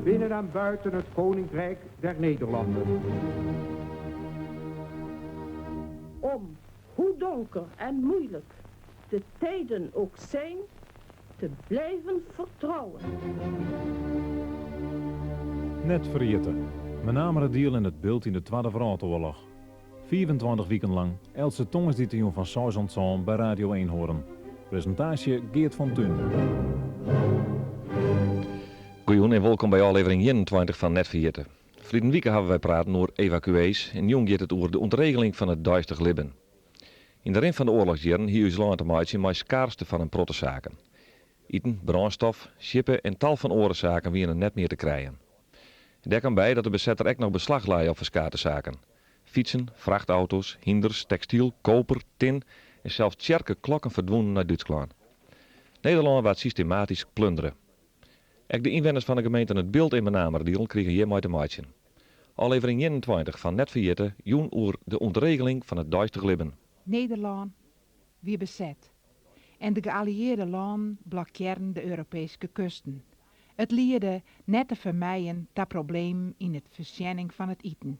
Binnen en buiten het Koninkrijk der Nederlanden. Om, hoe donker en moeilijk de tijden ook zijn, te blijven vertrouwen. Net ferjitte. Menameradiel en it Bilt yn de Twadde Wrâldoarloch. 25 wiken lang, eltse tongersdeitejûn fan seis oant sân by Radio Eenhoorn. Presintaasje Geert van Tunen. Goejûn en wolkom by ôflevering 21 fan Net Ferjitte. Ferliden wike hawwe wy praten oer evakuees en jûn giet it oer de ûntregeling fan it deistich libben. Yn de rin fan de oarlochsjierren hie ús lân te meitsjen mei skaarste fan in protte saken. Iten, brânstof, sjippe en tal fan oare saken wiene net mear te krijen. Dêr kaam by dat de besetter ek noch beslach lei op ferskate saken. Fytsen, frachtauto's, hynders, tekstyl, koper, tin en sels tsjerkeklokken ferdwûnen nei Dútsklân. Nederlân waard systematysk plundere. Ek de ynwenners fan de gemeenten It Bilt en Menameradiel krigen hjirmei te meitsjen. Ôflevering 21 fan Net Ferjitte jûn oer de ûntregeling fan it deistich libben. Nederlân wie beset en de gealliearde lânnen blokkearren de Europeeske kusten. It liede net te fermijen ta problemen yn it fersjenning fan it iten.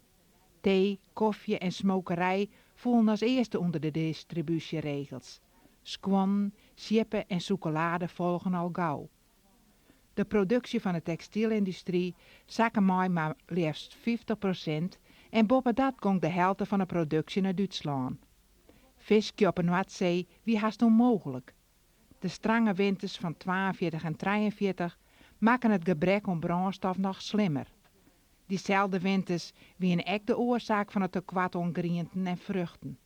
Tee, kofje en smokerij foelen as earste ûnder de distribúsjeregels. Skuonnen, sjippe en sûkelade folgen al gau. De produksje fan de tekstylyndustry sakke mei mar leafst 50% en boppedat gong de helte fan de produksje nei Dútslân. Fiskje op 'e Noardsee wie hast ûnmooglik. De strange winters fan 42 en 43 makken it gebrek oan brânstof noch slimmer. Dyselde winters wiene ek de oarsaak fan it tekoart oan grienten en fruchten.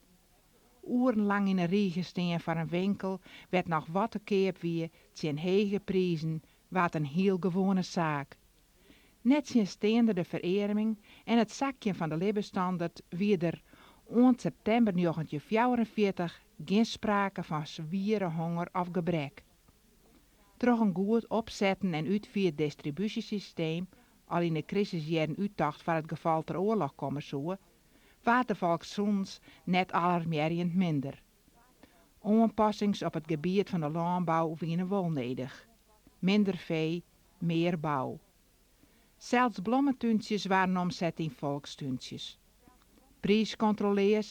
Oerenlang yn 'e rige stean foar in winkel wêr't noch wat te keap wie tsjin hege prizen waard in hiel gewoane saak. Nettsjinsteande de ferearming en it sakjen fan de libbensstandert wie der oant septimber 1944 gjin sprake fan swiere honger of gebrek. Troch in goed opsetten en útfierd distribúsjesysteem, al yn de krisisjierren úttocht foar it gefal der oarloch komme soe, waard de folkssûnens net alarmearjend minder. Oanpassings op it gebiet fan de lânbou wiene wol nedich. Minder fee, mear bou. Sels blommetúntsjes waarden omset yn folkstúntsjes. Priiskontrolears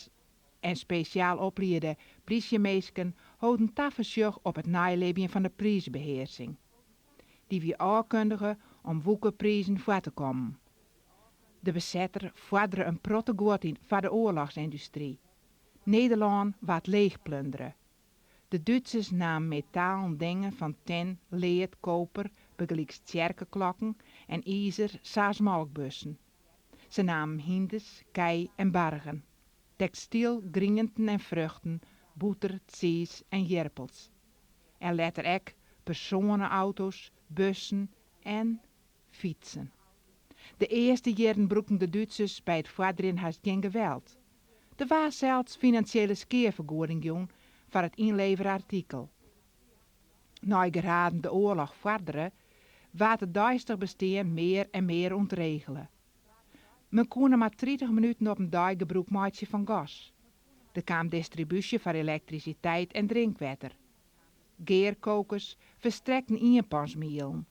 en spesjaal opliede plysjeminsken holden tafersjoch op it neilibjen fan de priisbehearsing. Dy wie ôfkundige om woekerprizen foar te kommen. De besetter foardere in protte guod yn foar de oarlochsyndustry. Nederlân waard leechplundere. De Dútsers namen metalen dingen fan tin, lead, koper, bygelyks tsjerkeklokken, en izer sa as molkbussen. Se namen hynders, kij en bargen, tekstyl, grienten en fruchten, bûter, tsiis en jirpels. En letter ek persoane-auto's, bussen en fytsen. De earste jierren brûkten de Dútsers by it foarderjen hast gjin geweld. Der waard sels finansjele skeafergoeding jûn foar it ynlevere artikel. Neigeraden de oarloch foardere, waard it deistich bestean mear en mear ûntregele. Men koe noch mar 30 minuten op in dei gebrûk meitsje fan gas. Der kaam distribúsje foar elektrisiteit en drinkwetter. Gearkokers ferstrekten ienpansmielen.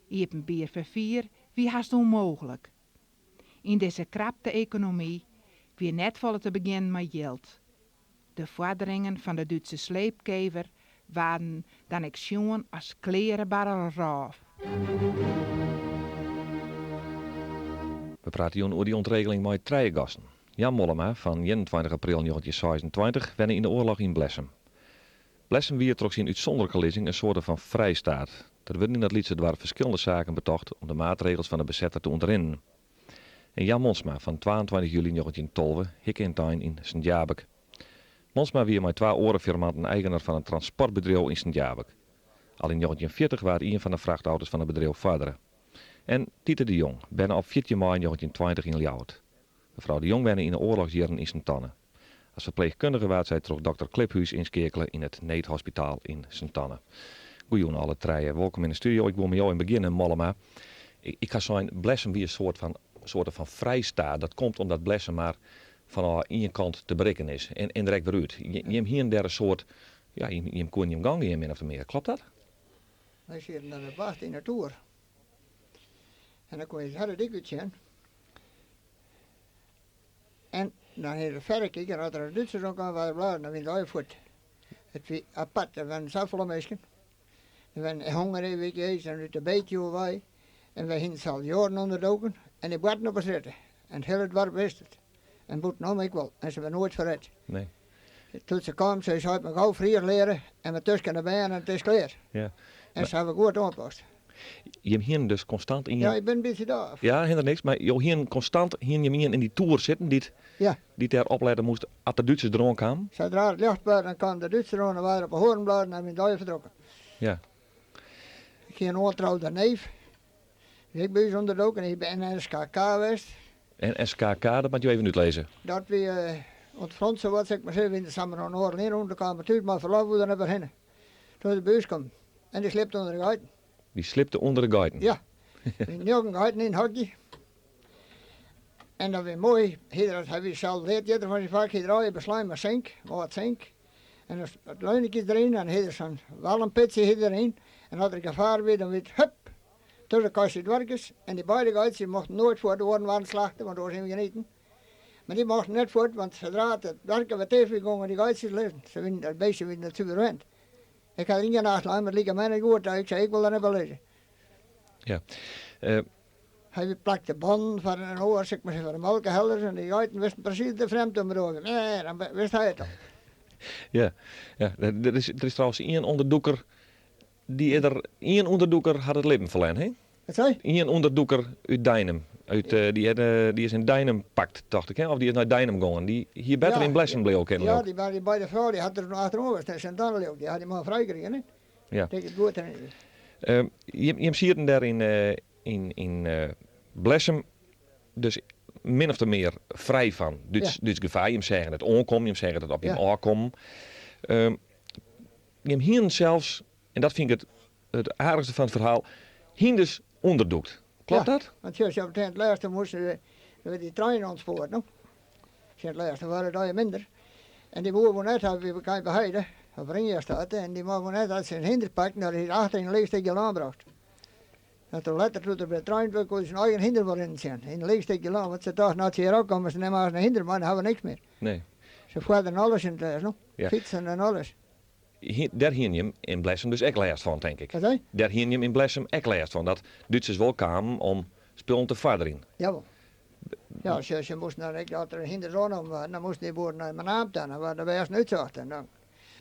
Iepenbier ferfier wie hast ûnmooglik. Yn dizze krapte ekonomy wie net folle te begjinnen mei jild. De foarderingen fan de Dútse sleepkever waarden dan ek sjoen as kleare barrelrôf. We prate jûn oer dy ûntregeling mei trije gasten. Jan Mollema fan 21 april 1926 wenne yn de oarloch yn Blessum. Blessum wie troch syn útsûnderlike lizzing in soarte fan frijstaat. Der wurden yn dat lytse doarp ferskillende saken betocht om de maatregels fan de besetter te ûntrinnen. En Jan Monsma fan 22 july 1912 hikke en tein yn Sint Jabik. Monsma wie mei twa oare firmanten eigener fan in transportbedriuw yn Sint Jabik. Al yn 1940 waard ien fan de frachtauto's fan it bedriuw foardere. En Tite de Jong, berne op 14 maaie 1920 yn Ljouwert. Mefrou de Jong wenne yn de oarlochsjierren yn Sint-Anne. As ferpleechkundige waard sy troch dokter Kliphuis ynskeakele yn it needhospitaal yn Sint-Anne. Goejûn alle trije, wolkom yn de studio. Ik wol mei jo even begjinne, Mollema. Ik ha sein, Blessum wie in soart fan, soarte fan frijstaat. Dat komt omdat Blessum mar fanôf ien kant te berikken is en, en der ek wer út. Jim hienen dêr in soart, ja, jim koenen jim gong gean min ofte mear. Klopt dat? Wy sieten dan te wachten yn de toer. En dan kon je het hele dik uit zien. En dan hie er verder kijken, en as der in Dútser oan kaam, waard er blazen, dan wie it allegear fuort. It wie apart, der wienen safolle minsken. Der wienen hongerrefugees en út de Betuwe wei. En wy hienen se al jaren ûnderdoken en dy boarten op 'e strjitte. En it hiele doarp wist it. En bûtenom ek wol. En se binne noait ferret. Nee. Doe't se kaam, sei se, heit, gau Frysk leare en wer tusken de bern en it is klear. Ja. En se hawwe goed oanpast. Jim hienen dus konstant ien. Ja, ik bin in bytsje dôf. Ja, hinderet niks, mar jo hienen konstant hienen jim ien yn dy toer sitten dy't Ja. dy't dêr oplette moast at de Dútsers deroan kamen? Sadra it ljocht waard, dan kaam de Dútser oan en waard op 'e hoarn blazen en wie allegear fertrokken. Ja. Ik hie in oantroude neef, wie ek by ús ûnderdoken, hy is by NSKK west. NSKK, dat moat jo even útlizze. Dat wie oan it front sawat, sil ik mar sizze, wiene der samar oan oare lyn rûn, doe kaam er thús mei ferlof woe der net wer hinne. Toen is er by ús kommen en dy sliepte ûnder de geiten. Dy sliepte ûnder de geiten? Ja, wie njoggen geiten yn it hokje. En dat wie moai, hy hy wie sels leadjitter fan syn fak, hy draaide beslein mei sink, âld sink. En dan it leunekje deryn en hy der sa'n walmpitsje hy deryn. En as der gefaar wie, dan wie it hup, tussen de kastje doarkes. En dy beide geitsjes mochten noait fuort, de oaren waarden slachte, want oars hiene we gjin iten. Mar dy mochten net fuort, want sadra it doarke wer ticht wie, gongen dy geitsjes lizzen. Se wienen, dat beestje wie net suver wend. Ik ha der ien nacht lein, mar it like my net goed. Ik sei, ik wol der net by lizze. Ja. Hy plakte bannen foar in oar, sil ik mar sizze, foar de molkehellers en dy geiten wisten presys de frjemd om bedoel. Nee, dan wist hy it al. Ja, ja. Der is, der is trouwens ien ûnderdûker, dy is der, ien ûnderdûker hat it libben ferlern, hè? Wat sei? Ien ûnderdûker út Deinum, út, dy hat, dy is yn Deinum pakt, tocht ik, hè? Of dy is nei Deinum gongen. Dy hie better yn Blessum bliuwe kinnen, Ja, dy, dy beide froulju hat der achteroan west en Sint Anne leau ik, dy hat dy man frij krigen, hè? Ja. Tink it goed herinnerje. Jim, jim sieten dêr yn, yn, yn Blessum dus min ofte mear frij fan Dúts, Dúts gefaar. Jim seagen it oankommen, jim seagen it op jim ôfkommen. Jim hienen sels, en dat fyn ik it, it aardichste fan it ferhaal, hynders ûnderdûkt. Kloppet Ja, dat? want sjoch, op it lêste moasten we dy trein ûntspoard, no. Tsjin it lêste waard it allegear minder. En dy boer woe net ha, wie bekend by Heide, op Ringiastad, en dy man woe net dat se in hynder pakten, dat hy achter yn in leech stikje lân brocht. En toen letter, doe't er by de trein wie, koe hy syn eigen hynder wol rinnen sjen, yn in leech stikje lân, want se tochten, as se hjir ôfkomme, se nimme aanst in hynder mei, dan hawwe we niks mear. Nee. Se foarderen alles yn it lêst, no. Ja. Fytsen en alles. Dêr hienen jim yn Blessum dus ek lêst fan, tink ik. Wat sei? Dêr hienen jim yn Blessum ek lêst fan, dat Dútsers wol kamen om spullen te foarderjen. Jawol. Ja, se moasten dan ek, as der hynders oannommen waarden, dan moasten dy boeren nei Menaam ta, dan waarden de bêsten útsocht en dan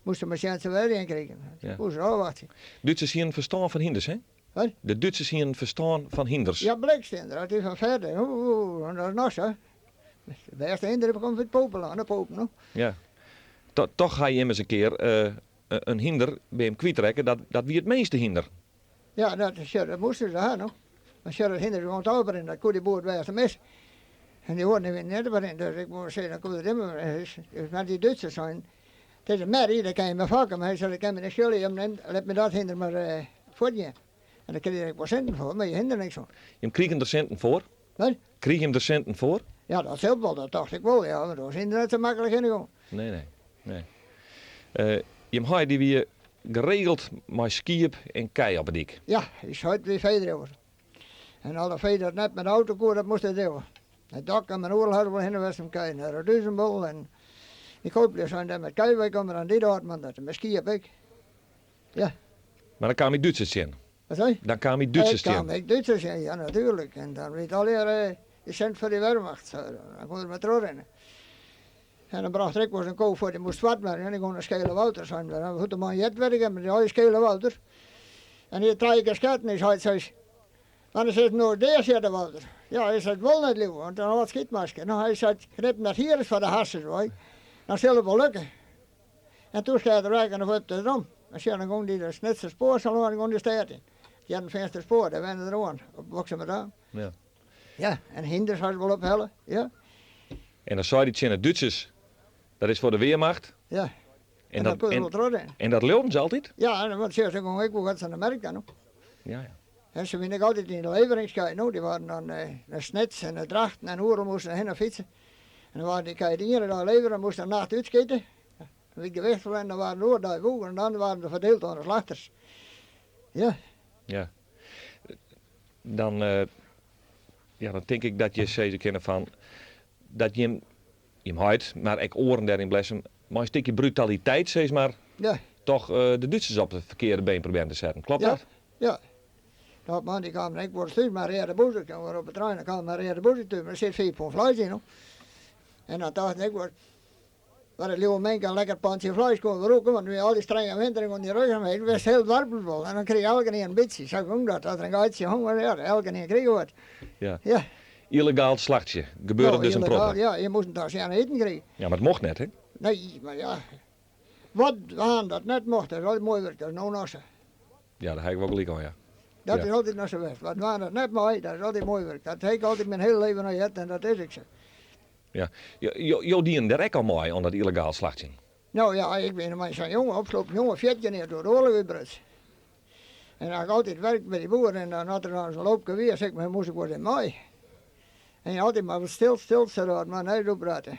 moasten se mar sjen se wer ien krigen. Ja. Koe se ôfwachtsje. Dútsers hienen ferstân fan hynders, hè? Wat? De Dútsers hienen ferstân fan hynders. Ja, blikstinder, as dy fan ferde, oeh, en dat is noch sa. De bêste hynder komt út Popelân, de Popen, no. Ja. Toch ha jim ris in kear in hynder by him kwytrekke, dat wie it minste hynder. Ja, dat, sjoch, dat moasten se ha, no. Mar sjoch, dat hynder is gewoan te in, dat koe dy boer it bêste misse. En dy oaren dy wienen net op in, dus ik moast sizze, dan koe er dimmer. Dus mar dy Dútsers seinen, it is in merrie, dêr kin je mei fokke, mar hy sei, dat kin my niks skele, jim nimt, lit my dat hynder mar fuortgean. En dêr krige ik wol sinten foar, mar je hiene der niks oan. Jim krigen der sinten foar? Wat? Krigen jim der sinten foar? Ja, dat sil wol, dat tocht ik wol, ja, want oars hiene der net sa maklik hinne gong. Nee, nee, nee. Jim heit dy wie geregeld mei skiep en kij op 'e dyk. Ja, ús heit wie feedriuwer. En alle fee dat net mei de auto koe, dat moast hy driuwe. It dak en men oeral hat wol hinne west om kij nei Reduzum en dy kooplju seinen dêr met kij, wy komme dan dy dâlt man dat mei skiep ek. Ja. Mar dan kaam hy Dútsers tsjin. Wat sei? Dan kaam hy Dútsers tsjin. Ik kaam ek Dútsers tsjin, ja natuerlik. En dan wie it allegear dy sint foar dy Wehrmacht, sei er. Dan koe er mar trochrinne. En dan brocht er ek wolris in ko foar, dy moast swart wurde. En dy gong nei Skele Wouter, seinen we. Hoe't de man hjit, wit ik net, mar dy allegear Skele Wouter. En dy hat trije kear sketten. Hy seit, seis, wannear sis no dea sitte, Wouter? Ja, hy seit, wol net leauwe, want dan hâldt skytmasker. No, hy seit, knip dat hier ris foar de harsens wei, dan sil it wol lukke. En toen skeat er weg en dan wurpte er om. En sjoch, dan gong dy de Snitser spoar sa lâns, gong de stêd yn. It Hearrenfeanster spoar, dêr wenne er oan, op Boksummerdaam. Ja. Ja, en hynders ha se wol ophelle, ja. En dan sei dy tsjin de Dútsers, dat is foar de Wehrmacht. Ja. En, En dan dat, koe er wol en, trochrinne. en dat leauden se altyd? Ja, en want sjoch, se gongen ek wol wat fan de merk dan, no. Ja, ja. En se wiene ek altyd yn de leveringskij, no. Dy waarden dan nei Snits en nei Drachten en oeral moasten se hinne fytse. En dan waarden dy kij de iene dei levere en moasten de nacht útskite. Dan wie it gewicht ferlern, dan waarden de oare dei woegen en dan waarden se ferdield oan de slachters. Ja. Ja. Dan. Ja, dan tink ik dat je sizze kinne fan dat jim, jim heit, mar ek oaren dêr yn Blessum, mei in stikje brutaliteit sis mar, Ja. toch de Dútsers op it ferkearde been probearren te setten. Klopt Ja. dat? Ja. Dat man die kwam ik word thuis maar reade boezem. Ik kwam op de trein, dan kwam maar reade boezem thuis. Maar er zit 4 pond vlees in. Hoor. En dan dacht ik, wat, wat het leeuw menk een lekker pandje vlees kon roken, want nu al die strenge winter en die rug omheen, was heel warm wel. En dan kreeg elke een een beetje. Zo ging dat, dat er een gaatje honger, ja, elke een kreeg wat. Ja. Ja. Illegaal slachtje. Gebeurde Nou, dus een illegaal, proppe. Ja, je moest daar zijn eten krijgen. Ja, maar het mocht net, hè? Nee, maar ja. Wat aan dat net mocht, dat is altijd mooi werk, dat is nou nog zo. Ja, daar heb ik wel gelijk aan, ja. Dat Ja. is altijd nog zo best. Wat waren dat net mooi, dat is altijd mooi werk. Dat heb ik altijd mijn hele leven nog gehad en dat is ik zo. Ja. Jo, jo dienen daar ook al mooi aan dat illegaal slachtje. Nou ja, ik ben maar zo'n jongen, opgelopen jongen, 14 jaar door de oorlog uitbrust. En dan had ik altijd werk bij die boer en dan had er dan zo'n loopje weer, zeg ik, maar moest ik worden mooi. En je altijd maar wat stil, stil, zodat maar niet op praten.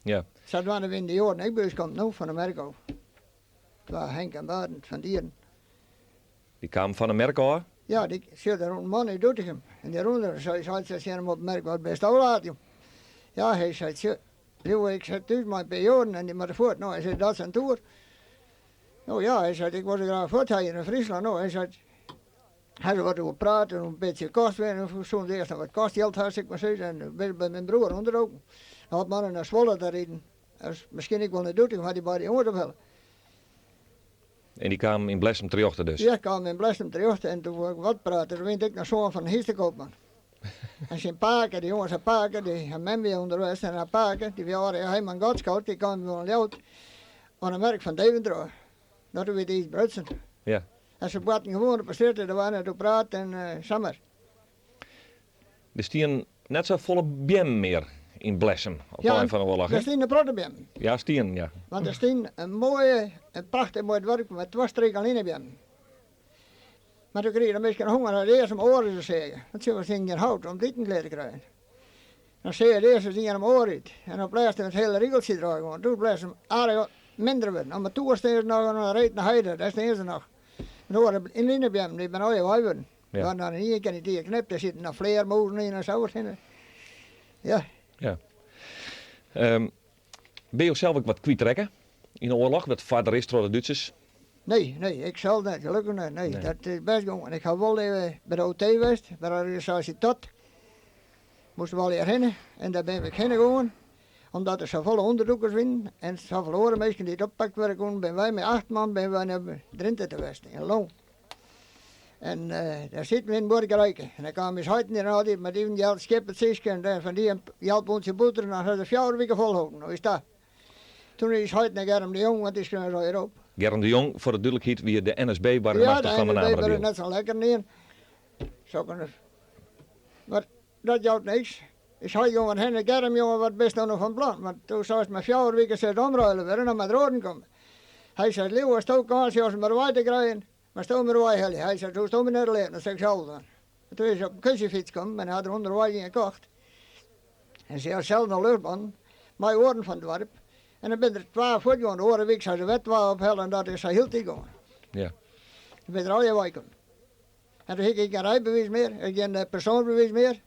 Ja. Zat waren we in de jaren, ik bus komt nu van de Merko. Het waren Henk en Barend van Dieren. Die kwamen van de merk hoor. Ja, die zit daar een man in Doetinchem. En die onder zei, zei ze hem op het merk wat best aflaat, joh. Ja, hij zei, "Tje, Leeuw, ik zat thuis maar bij Joren en die maar voort. Nou, hij zei, dat is een toer. Nou ja, hij zei, ik was graag voort hier in Friesland. Nou, hij zei, hij zei wat over praten, een beetje kost weer. En zo'n eerst nog wat kostgeld had, ik maar zeggen. En bij mijn broer onder ook. Dan had mannen naar Zwolle daar rijden. Dus misschien ik wel naar Doetinchem, had die bij die jongens op En die kwamen in Blessum terjochten dus. Ja, ik kwam in Blessum terecht en toen wou ik wat praten. Toen werd ik naar zoon van Histerkoopman. En zijn paken, die jongens zijn paken, die hebben men weer onderwijs en haar paken, die waren helemaal godskoud, die kwamen van Ljout aan een merk van Deventer. Dat weet iets brutsen. Ja. En ze brachten gewoon op de straat, daar waren het praten en sammer. Dus die een net zo volle biem meer in Blessum op Ja, het eind van de oorlog, hè? Daar stond een prottenbiem. Ja, stien, ja. Want er stond een mooie, een prachtig mooi dorp met twee streken alleen bij. Maar toen kreeg je misschien honger en eerst om oren te zeggen. Want ze was in geen hout om dit te krijgen. Dan zei je eerst eens hem oor uit. En dan blijft het hele riegeltje draaien. Want toen blijft hem aardig minder worden. Om het toer is nog een reet naar heide, dat is de eerste nog. En hoor, in Linnebiem, die ben al je wijven. Ja. Want dan hier kan je die knipt, daar zitten nog vleermozen in en zo. Ja. Ja. Ben je zelf ook wat kwijtrekken in de oorlog? Wat vader is door de Duitsers? Nee, nee, ik zal niet, gelukkig niet. Nee, Nee. dat is best gewoon. Ik ga wel even bij de OT geweest, bij de organisatie TOT. Moesten we al hier heen en daar ben ik heen gegaan. Omdat er zoveel onderzoekers waren en zoveel andere mensen die het oppakt werden, kon, ben wij met 8 man ben wij naar Drenthe geweest, in Loon. En daar zitten we in Borgerijken. En dan kwamen we eens en altijd met die geld schip het zeeske en dan van die een jalpondje boter en dan hadden ze 4 weken volhouden. Hoe is dat? Toen is het naar Germ de Jong, want die schreef zo hier op. Germ de Jong, voor de duidelijkheid, wie de NSB Ja, burgemeester de van de NSB Nameradiel. waren net zo lekker neer. Zo kan het. Maar dat jouwt niks. Ik zei, jongen, henne Germ, jongen, wat best nou nog van plan? Want toen zou het maar 4 weken zitten omruilen weer en dan met roden komen. Hij zei, Leeuw, als het ook kans is om maar wij te krijgen, maar stoom maar wij, Helly. Hij zei, toen stoom maar net alleen, dat zeg ik zelf dan. En toen is hij op een kussenfiets gekomen en hij had er onderweg in gekocht. En ze had zelf een luchtbaan, mijn oren van het dorp. En dan ben er 12 voet gegaan, de oren week zou de wet 12 ophellen en dat is hij heel die gegaan. Ja. Dan ben er al je wijken. En toen had ik geen rijbewijs meer, ik geen persoonsbewijs meer.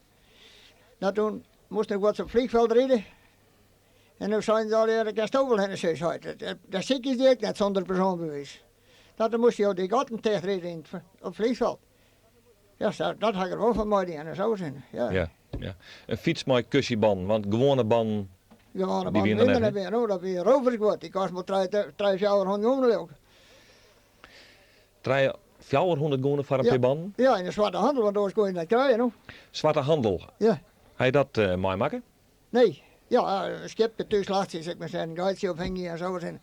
Nou, toen moest ik wat op het vliegveld rijden. En toen zeiden ze al, ja, dat kan stovel heen, zei ze. Dat zie ik niet net zonder persoonsbewijs. Dat dan moest je ook die gaten tegenrijden op het vliegveld. Ja, dat had ik er wel van mij die en zo zijn. Ja. Ja, ja. Een fiets met kussieban, want gewone ban. Gewone Die ban winnen minder net, hè? hebben, hoor, dat weer rovers wordt. Die kost maar drie, vier honderd gulden ook. Drie, 400 gulden voor een Ja. paar banden? Ja, in de zwarte handel, want anders kon je dat krijgen, hoor. Zwarte handel? Ja. Hij dat mooi maken? Nee. Ja, een schipje thuis laat zich, zeg maar, zijn gaatje ophangen en zo. En,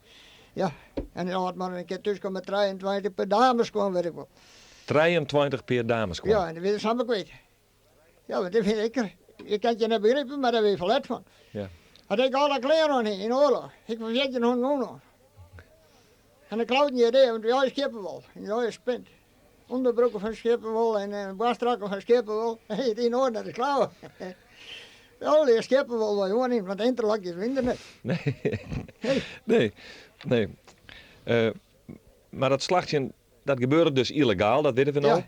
ja, en dan had maar een keer thuis komen met 23 per dames kwam, weet ik wel. 23 per dames kwam? Ja, en dat weet ik allemaal kwijt. Ja, want dat vind ik er. Je kan je niet begrijpen, maar daar ben je verlet van. Ja. Had ik alle kleren aan in oorlog. Ik was 1400 gulden. En dan klauwde je idee, want wij schippenwol. En jij spint. Onderbroeken van schippenwol en borstrakken van schippenwol. Hey, die in orde, dat is klauwen. Al die schippenwol wil je gewoon niet, want de interlok is minder net. Nee. Nee. Nee, nee. Maar dat slachtje, dat gebeurde dus illegaal, dat weten we nou. Ja.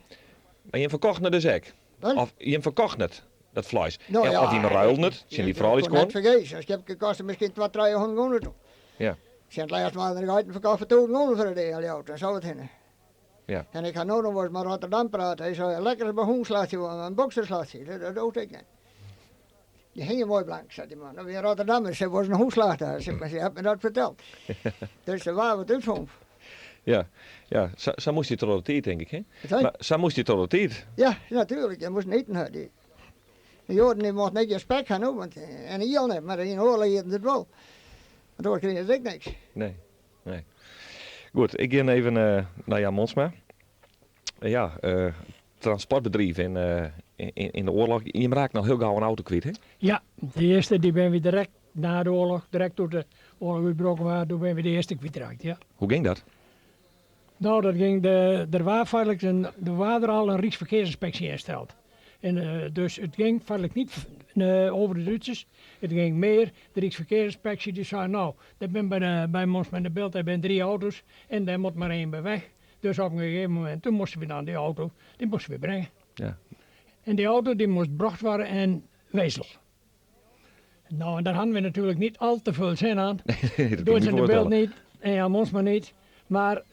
Maar je verkocht naar de zek. Wat? Of jim ferkochten it, dat fleis. Nou ja, of jim ruilden it tsjin dy froulju Net fergees. In skepke kostte miskien twa, 300 gûne toen. Ja. Tsjin it lêst waarden der geiten ferkocht foar 1000 gûne foar de dea yn Ljouwert en sa wat hinne. Ja. En ik ha no noch wolris mei Rotterdam praat. Hy sei, lekker as hûn slachtsje wol, in bokser slachtsje. Dat docht ik net. Dy hingje moai blank, sei dy man. Dat wie in Rotterdammer, sy wol in hûn slachte ha. Sy hat my dat ferteld. Dus der waard wat útfûn. Ja, ja. Sa, sa moast je troch de tiid, tink ik, hè? Wat? Mar sa moast je troch de tiid. Ja, natuerlik. Je moasten iten ha. Die, de Joaden die mochten ek gjin spek ha, no, want, en iel net, mar yn de oarloch ieten se it wol. Want oars krigen se ek niks. Nee, nee. Goed, ik gean even nei Jan Monsma. Ja, transportbedriuw yn, yn de oarloch. Jim raken al hiel gau in auto kwyt, hè? Ja, de earste dy binne wy direkt na de oarloch, direkt doe't de oarloch útbrokken waard, doe binne wy de earste kwytraakt, ja. Hoe gyng dat? Nou, dat gyng, de, der waard feitlik in, der waard der al in Ryksferkearsinspeksje ynsteld. En dus it gyng feitlik niet over de Dútsers, it gyng mear, de Ryksferkearsinspeksje dy sei, nou, der binne by de, by Monsma yn de Bilt, dêr binne drie auto's en dêr moat mar één by weg. Dus op in gegeven momint, toen moasten we dan dy auto, dy moasten we bringe. Ja. En dy auto dy moast brocht wurde yn Wezel. Nou, en dêr hadden we natuerlik niet al te folle sin oan. Nee, dat Doe kin ik in my de Bilt foarstelle. niet en Jan Monsma niet. Mar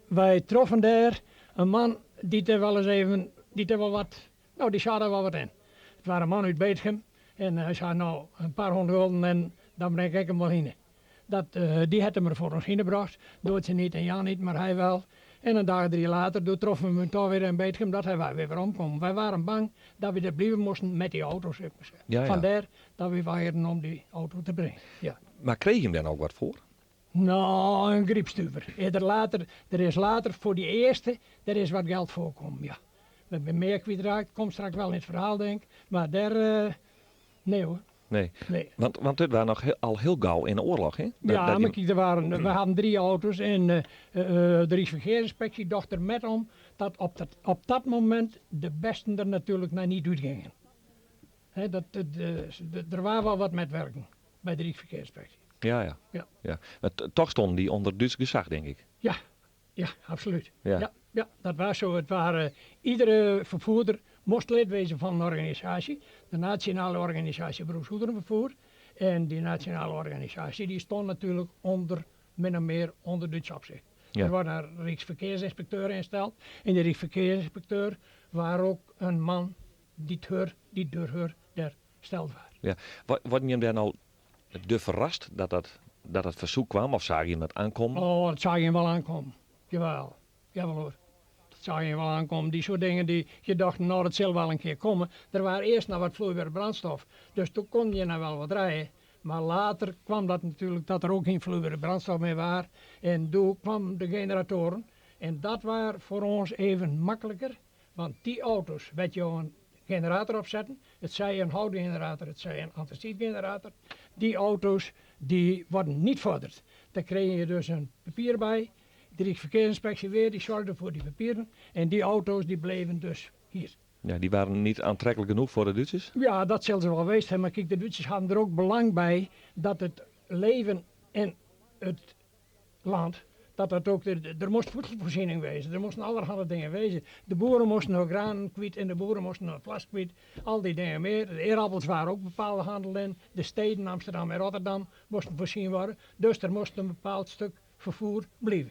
wy troffen dêr in man dy't der wol ris even, dy't der wol wat, nou dy sei der wol wat yn. It waard in man út Beetgum en hy sei nou in paar hûndert gulden en dan bring ik him wol hinne. Dat, dy hat him der foar ons hinne brocht. Doortje niet en Jan niet, mar hy wel. En in dag drie later, doe troffen we him toch wer yn Beetgum dat hy wer werom kom. Wy waarden bang dat wy der bliuwe moasten met dy auto, sil ik mar sizze. Ja, ja. Fandêr dat wy weigeren om dy auto te bringen. Ja. Mar krige jim dêr no wat foar? Nou, in grypstuver. Is der later, der is later foar dy earste, dêr is wat geld foar kommen, ja. We binne mear kwytraakt, komt straks wel yn it ferhaal denk ik. Mar dêr, nee hoor. Nee. Nee. Want, want dit waard noch al hiel gau yn de oarloch, hè? Dat, Ja, dat mar jim- kyk, der waarden, we hadden drie auto's en de Ryksferkearsinspeksje docht der met om dat op dat, op dat momint de besten der natuerlik nei niet útgyngen. Hè, dat, der waard wol wat metwerken by de Ryksferkearsinspeksje. Ja, ja. Ja. Ja. Mar toch stonden dy ûnder Dútsk gesach, denk ik. Ja, ja, absoluut. Ja. Ja, ja, dat waard sa. It waard, iedere ferfoerder moast lid wêze fan in organisaasje, de Nasjonale Organisaasje Beroepsgoederenferfoer. En dy nasjonale organisaasje dy stond natuerlik ûnder, min of mear ûnder Dútsk opsicht. Ja. Der waard in Ryksferkearsinspekteur ynsteld en dy Ryksferkearsinspekteur waard ek in man dy't hur, dy't deur hur dêr steld waard. Ja. Waarden jim dêr no de ferrast dat dat, dat dat fersyk kaam of seagen jim dat oankommen? Oh, dat seagen jim wol oankommen. Jawel, jawel hoor. Dat seagen jim wol oankommen. Dy soart dingen dy je dachten, nou dat sil wol in kear komme. Der waard earst noch wat floeibere brandstof, dus doe koene je noch wol wat ride. Mar later kaam dat natuerlik dat der ek gjin floeibere brandstof mear waard. En doe kamen de generatoaren. En dat waard foar ons even makliker, want dy auto's wêr't jo in generator op setten, it sij in houtgenerator, it sij in antrasytgenerator, dy auto's dy waarden niet foardere. Dêr krige je dus in papier by. De Ryksferkearsinspeksje wer, dy soarge foar dy papieren. En dy auto's dy bleven dus hjir. Ja, dy waarden niet oantreklik genôch foar de Dútsers? Ja, dat sille se wol west ha. Mar kyk, de Dútsers hadden der ek belang by dat it leven yn it lân, dat dat ek, der moast fiedselfoarsjenning wêze, der moasten allerhanne dingen wêze. De boeren moasten har granen kwyt en de boeren moasten har flas kwyt, al dy dingen mear. De ierappels waarden ek bepaalde hannel yn. De steden Amsterdam en Rotterdam moasten foarsjoen wurde. Dus der moast in bepaald stik ferfoer bliuwe.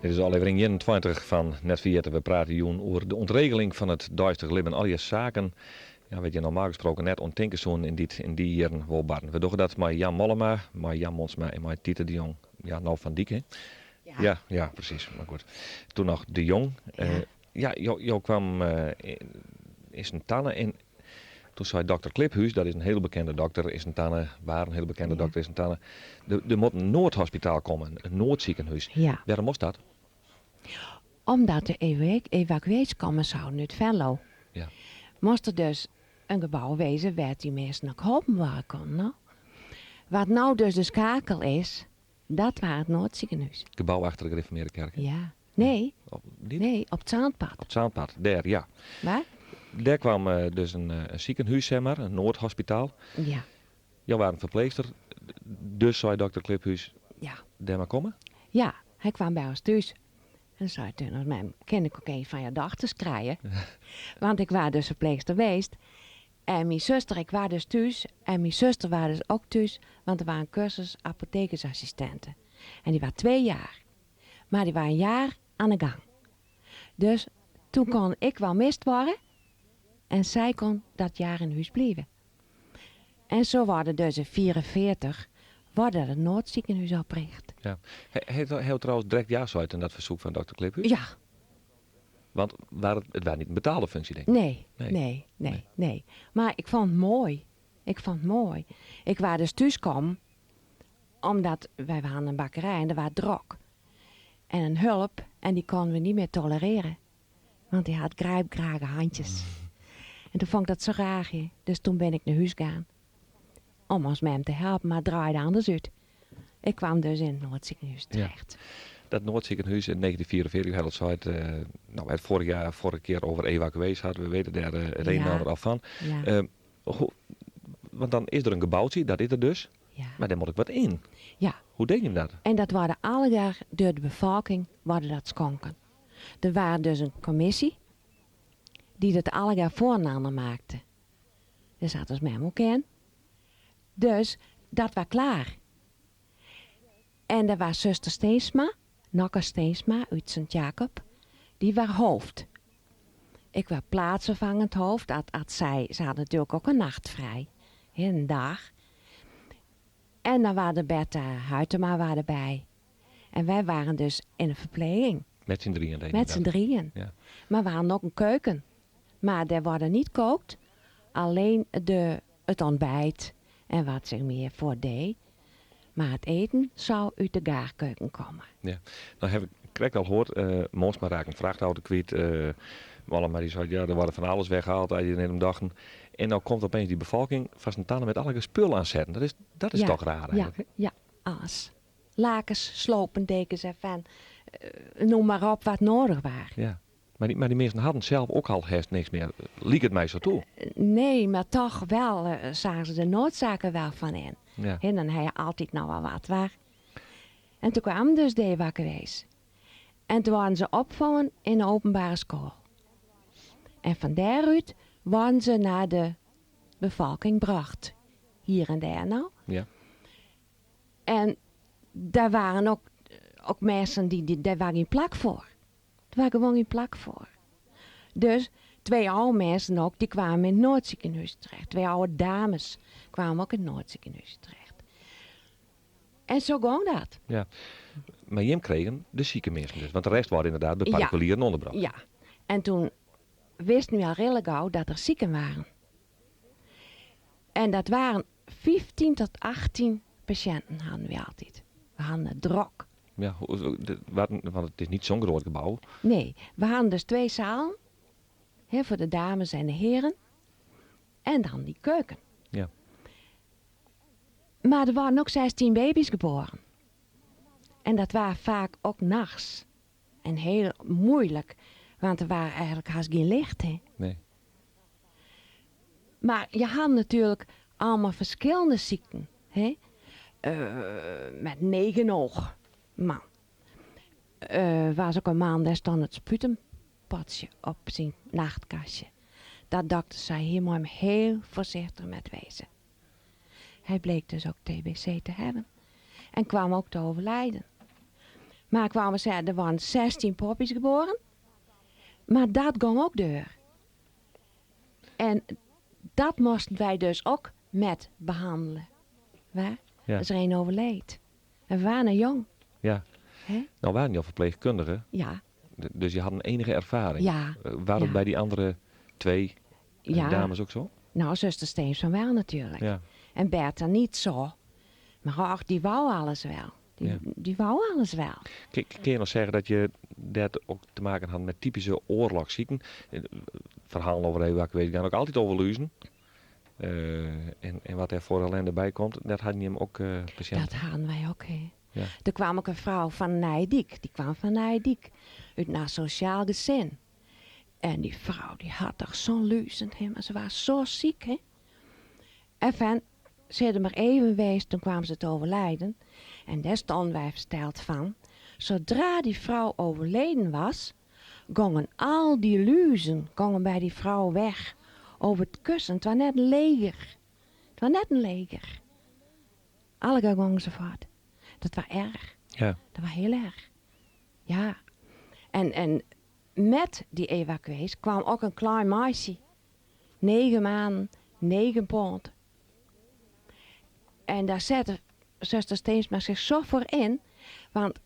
Dit is ôflevering 21 fan Net Ferjitte. We prate jûn oer de ûntregeling fan it deistich libben. Allegear saken ja, wêr't je normaal gesproken net oan tinke soenen yn dy't yn dy jierren wol barden. We dogge dat mei Jan Mollema, mei Jan Monsma en mei Tite de Jong. Ja, no Van Dyk, hè? Ja. Ja, ja, presys. Mar goed. Toen noch De Jong. Ja. Ja, jo, jo kwamen yn Sint-Anne en toen sei dokter Kliphuis, dat is in hiel bekende dokter yn Sint-Anne, waar in hiel bekende Ja. dokter yn Sint-Anne, der, der moat in Noardhospitaal komme, in Noardsikehûs. Ja. Wêrom moast dat? Omdat de evacuees komme zouden út Venlo. Ja. Moast der dus in gebou weze wêr't dy minsken ek holpen wurde koenen. No? Wat no dus de Schakel is, dat waar it Noardsikehûs. Gebou achter de Gereformeerde Kerk. Ja. Nee, Op, niet? nee, op it Zandpad. Op het Zandpad, dêr, ja. Waar? Dêr kwam dus in sikehûs, zeg mar, in Noardhospitaal. Ja. Jo waarden ferpleechster, dus sei dokter Kliphuis, Ja. dêr mar komme? Ja, hy kwam by ons thús. En sei toen, as mem, kin ik ek een fan jo dochters krije? Want ik waar dus ferpleechster weest. En myn suster, ik waar dus thús. En myn suster waar dus ek thús, want der waar in kursus apothekersassistinte. En dy waar 2 jaar. Mar dy waar in jaar oan de gang. Dus toen kon ik wel mist wurde en sy kon dat jaar yn hûs bliuwe. En sa wurde dus yn 44 wurde it Noardsikehûs oprjochte. Ja. Hat jo trouwens direkt ja sein oan dat fersoek fan dokter Kliphuis? Ja. Want waar it, it waar net in betaalde funksje, denk ik. Nee, Nee. nee, nee, nee. Mar ik fûn it moai. Ik fûn it moai. Ik waar dus thúskommen, omdat wy waarden in bakkerij en der waar drok. En in hulp, en dy koenen we net mear tolerearje. Want dy hat grijpgrage handjes. En toen fûn ik dat sa raar. hè. Dus toen bin ik nei hûs gien. Om ons mem te helpen, mar it draaide anders út. Ik kwam dus yn it Noardsikehûs terecht. Dat Noardsikehûs yn 1944, hat it sein, no, it foarich jaar, foarige kear oer evacuees hat, we witte dêr it een en Ja. ander al fan. Ja. Want dan is der in geboutsje, dat is der dus, Ja. mar dêr moat ek wat yn. Ja. Hoe die je dat? En dat wurde allegear deur de befolking wurde dat skonken. Der waar dus in kommisje dy't it allegear foarinoar makke. Dêr siet ons mem ek yn. Dus dat waar klear. En der waar suster Steensma, Nokke Steensma út Sint-Jacob, dy waar hoofd. Ik waar plaatsvervangend hoofd. Dat, dat zij, se hat natuerlik ek in nacht frij. Hè, in dag. En dan waar de Bertha Huytema waar derby. En wy waarden dus yn de ferpleging. Met syn drieën deed je Met syn dat? drieën. Ja. Mar we hadden ek in keuken. Mar dêr wurde net kookt. Allinne it ontbijt en wat sich mear foardie. Mar it iten soe út de gaarkeuken komme. Ja. No ha ik krekt al heard, Monsma raakt in frachtauto kwyt. Mollema dy sei, ja, der wurde fan alles weghaald, as je net om dachten. En dan komt opeens dy befolking fan Sint-Anne met alle spul oansetten. Dat is Ja, toch raar ja, eigenlijk, hè? ja, alles. Lakens, slopen, dekens en van, noem mar op wat nedich waar. Ja. Mar dy minsken hienen sels ek al hast niks mear. Liket it my sa ta. Nee, mar toch wel, seagen se de needsaak der wel fan yn. Ja. En dan ha je altyd noch wol wat waar. En toen kwamen dus de evacuees. En toen waarden se opfongen yn de openbare skoalle. En fan dêrút waarden se nei de befolking brocht. Hier en dêr no. Ja. En dêr waarden ek minsken dy, dêr waar gjin plak foar. Der waar gewoan gjin plak foar. Dus 2 âlde minsken ek, dy kwamen yn it Noardsikehûs terecht. 2 âlde dames kwamen ek yn it Noardsikehûs terecht. En sa gie dat. Ja. Mar jim krigen de sike minsken dus, want de rest waard ynderdaad de Ja. particulieren ûnderbrocht. Ja. En toen wisten we al redelijk gau dat der siken waarden. En dat waarden 15 tot 18 pasjinten hadden we altyd. We hadden it drok. Ja, wat, want it is net sa'n grut gebou. Nee, we hadden dus 2 zalen. Hè, foar de dames en de heren. En dan dy keuken. Ja. Mar der waarden ek 16 baby's geboren. En dat waar faak ek nachts. En hiel muoilik, want der waar eigentlik hast gjin licht, hè. Nee. Mar je hadden natuerlik allegear ferskillende sykten, hè. Met 9 oog, man. Was ek in man, dêr stond it sputumpotsje op syn nachtkastje. Dat dokter sei, hjir moat him hiel foarsichtich mei wêze. Hy bleek dus ek TBC te hawwen. En kwam ek te overlijden. Maar ik wou maar zeggen, er waren 16 poppies geboren. Maar dat ging ook deur. En dat moesten wij dus ook met behandelen. Waar? Ja. Is er een overleed. En we waren jong. Ja. Hè? Nou waren je al verpleegkundige, Ja, dus je had een enige ervaring. ja, Waren het Ja. bij die andere twee ja. dames ook zo? Nou, zuster Steens van wel natuurlijk. Ja. En Bertha niet zo. Maar ach, die wou alles wel. Die, Ja. die wou alles wel. Kun je nog zeggen dat je dat ook te maken had met typische oorlogszieken? Verhalen over evacuees gaan ook altijd over luizen. En wat er voor ellende bij komt, dat hadden je hem ook patiënten. Dat hadden wij ook, hè. Ja. Er kwam ook een vrouw van Nijdiek. Die kwam van Nijdiek. Uit een sociaal gezin. En die vrouw die had toch zo'n luizen, hè. Maar ze was zo ziek, hè. Enfin, ze hadden maar even geweest, toen kwamen ze te overlijden. En daar stonden wij versteld van. Zodra die vrouw overleden was, gongen al die luizen gongen bij die vrouw weg. Over het kussen. Het was net een leger. Het was net een leger. Alle gongen ze voort. Dat was erg. Ja. Dat was heel erg. Ja. En met die evacuees kwam ook een klein meisje. 9 maanden, 9 pond. En daar zette zuster Steensma zich zo voor in. Want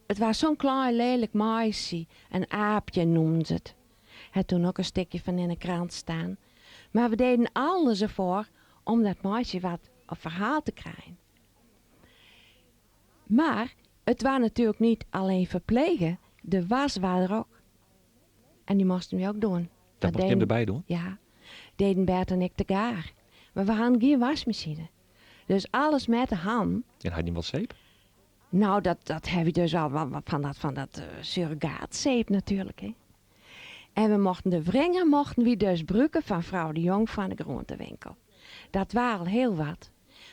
het was zo'n klein lelijk meisje. Een aapje noemden ze het. Het toen ook een stukje van in de krant staan. Maar we deden alles ervoor om dat meisje wat op verhaal te krijgen. Maar het was natuurlijk niet alleen verplegen. De was was er ook. En die moesten we ook doen. Dat mocht je hem erbij doen? Ja, deden Bert en ik te gaar. Maar we hadden geen wasmachine. Dus alles met de hand. En had je hem wel zeep? Nou, dat heb je dus al van dat surrogaatzeep natuurlijk. Hè. En we mochten de wringen mochten we dus gebruiken van vrouw de Jong van de groentewinkel. Dat waren al heel wat.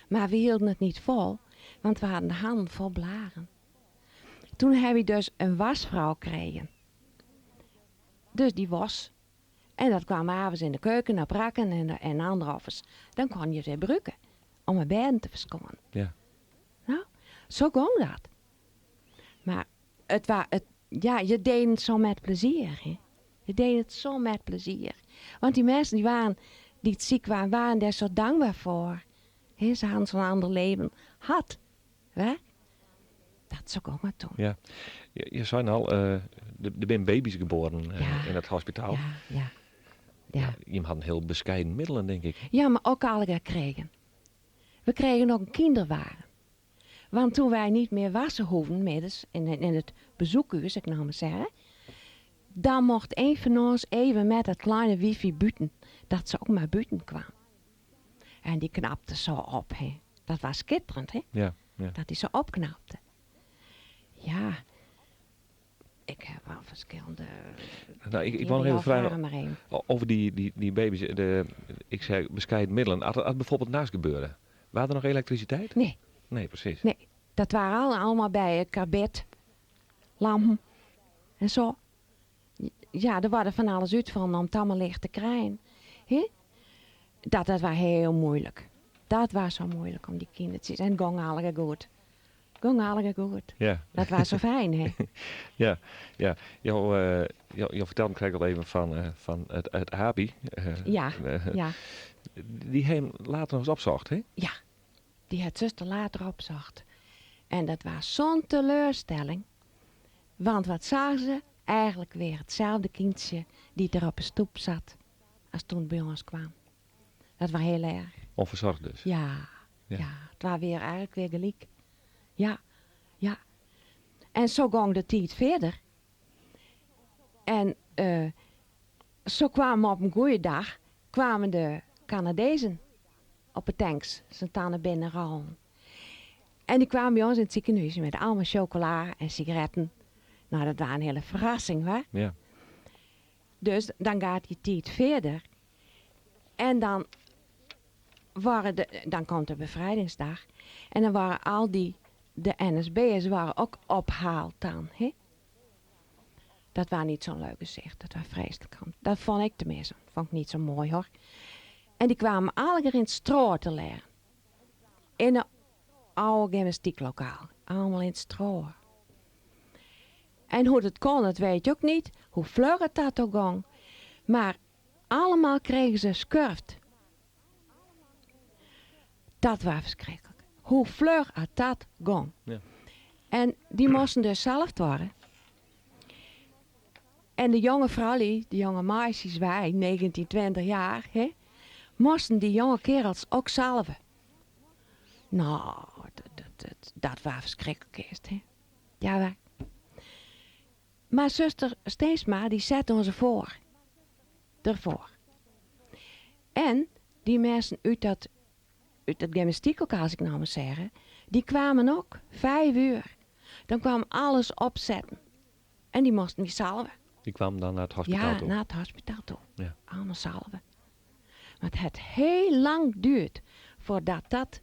Maar we hielden het niet vol, want we hadden de handen vol blaren. Toen heb ik dus een wasvrouw gekregen. Dus die was. En dat kwam avonds in de keuken naar brakken en andere offers. Dan kon je ze gebruiken om een bedden te verschonen. Ja. Nou, zo ging dat. Maar het wa, het, ja, je deed het zo met plezier. Hè? Je deed het zo met plezier. Want die mensen die het ziek waren, waren daar zo dankbaar voor. Hè, ze hadden zo'n ander leven gehad. Hè? Dat zo ging het toen. Ja. Je zei al, er zijn baby's geboren in het hospitaal. Ja, ja. Ja. Ja, je had een heel bescheiden middelen, denk ik. Ja, maar ook alle kregen. We kregen ook een kinderwagen. Want toen wij niet meer wassen hoefden, middels, in het bezoekuur, zeg ik nou maar zeggen, dan mocht een van ons even met dat kleine wifi buiten, dat ze ook maar buiten kwam. En die knapte zo op, hè. Dat was schitterend, hè. Ja, ja. Dat die zo opknapte. Ja, ik heb wel verschillende... Nou, ik wou nog even vragen vragen maar even. over die baby's. Ik zei bescheiden middelen. Had het bijvoorbeeld naast gebeuren? Waren er nog elektriciteit? Nee. Nee, precies. Nee, dat waren allemaal bij karbet, lampen en zo. Ja, er waren van alles uit van om het allemaal licht te krijgen. Hè? Dat was heel moeilijk. Dat was zo moeilijk om die kinderen te zien. En het ging allemaal goed. Ging allemaal goed. Ja. Dat was zo fijn, hè? Ja, ja. Jou vertelde me al even van het Abi. Die hem later nog eens opzocht, hè? Ja, die het zuster later opzocht. En dat was zo'n teleurstelling. Want wat zagen ze? Eigenlijk weer hetzelfde kindje die er op de stoep zat als toen het bij ons kwam. Dat was heel erg. Onverzorgd dus? Ja, Ja. ja. Het was eigenlijk weer gelijk. Ja, ja. En zo ging de tijd verder. En zo kwamen op een goede dag kwamen de Canadezen op de tanks, zijn tanden binnenrollen. En die kwamen bij ons in het ziekenhuis met allemaal chocola en sigaretten. Nou, dat was een hele verrassing, hè? Ja. Dus dan gaat die tijd verder. En dan komt de bevrijdingsdag. En dan waren al die, de N S B'ers waren ook opgehaald dan, hè? Dat was niet zo'n leuk gezicht, dat was vreselijk. Dat vond ik tenminste, vond ik niet zo mooi hoor. En die kwamen allemaal in het stro te leggen. In een oude gymnastieklokaal. Allemaal in het stro. En hoe dat kon, dat weet je ook niet. Hoe vlug het dat ook ging. Maar allemaal kregen ze schurft. Dat was verschrikkelijk. Hoe vlug het dat ging. Ja. En die moesten dus zelf worden. En de jonge vrouwen, de jonge meisjes, wij, 19, 20 jaar, hè, moesten die jonge kerels ook salven. Nou, dat was verschrikkelijk eerst. Hè. Ja, wij. Maar zuster Steensma, die zette ons voor. Ervoor. En die mensen uit dat gymnastieklokaal, als ik nou maar zeggen, die kwamen ook, 5 uur. Dan kwam alles opzetten. En die moesten die salven. Die kwamen dan naar het hospitaal Ja, toe? naar het hospitaal toe. Ja. Allemaal salven. Maar het had heel lang geduurd voordat dat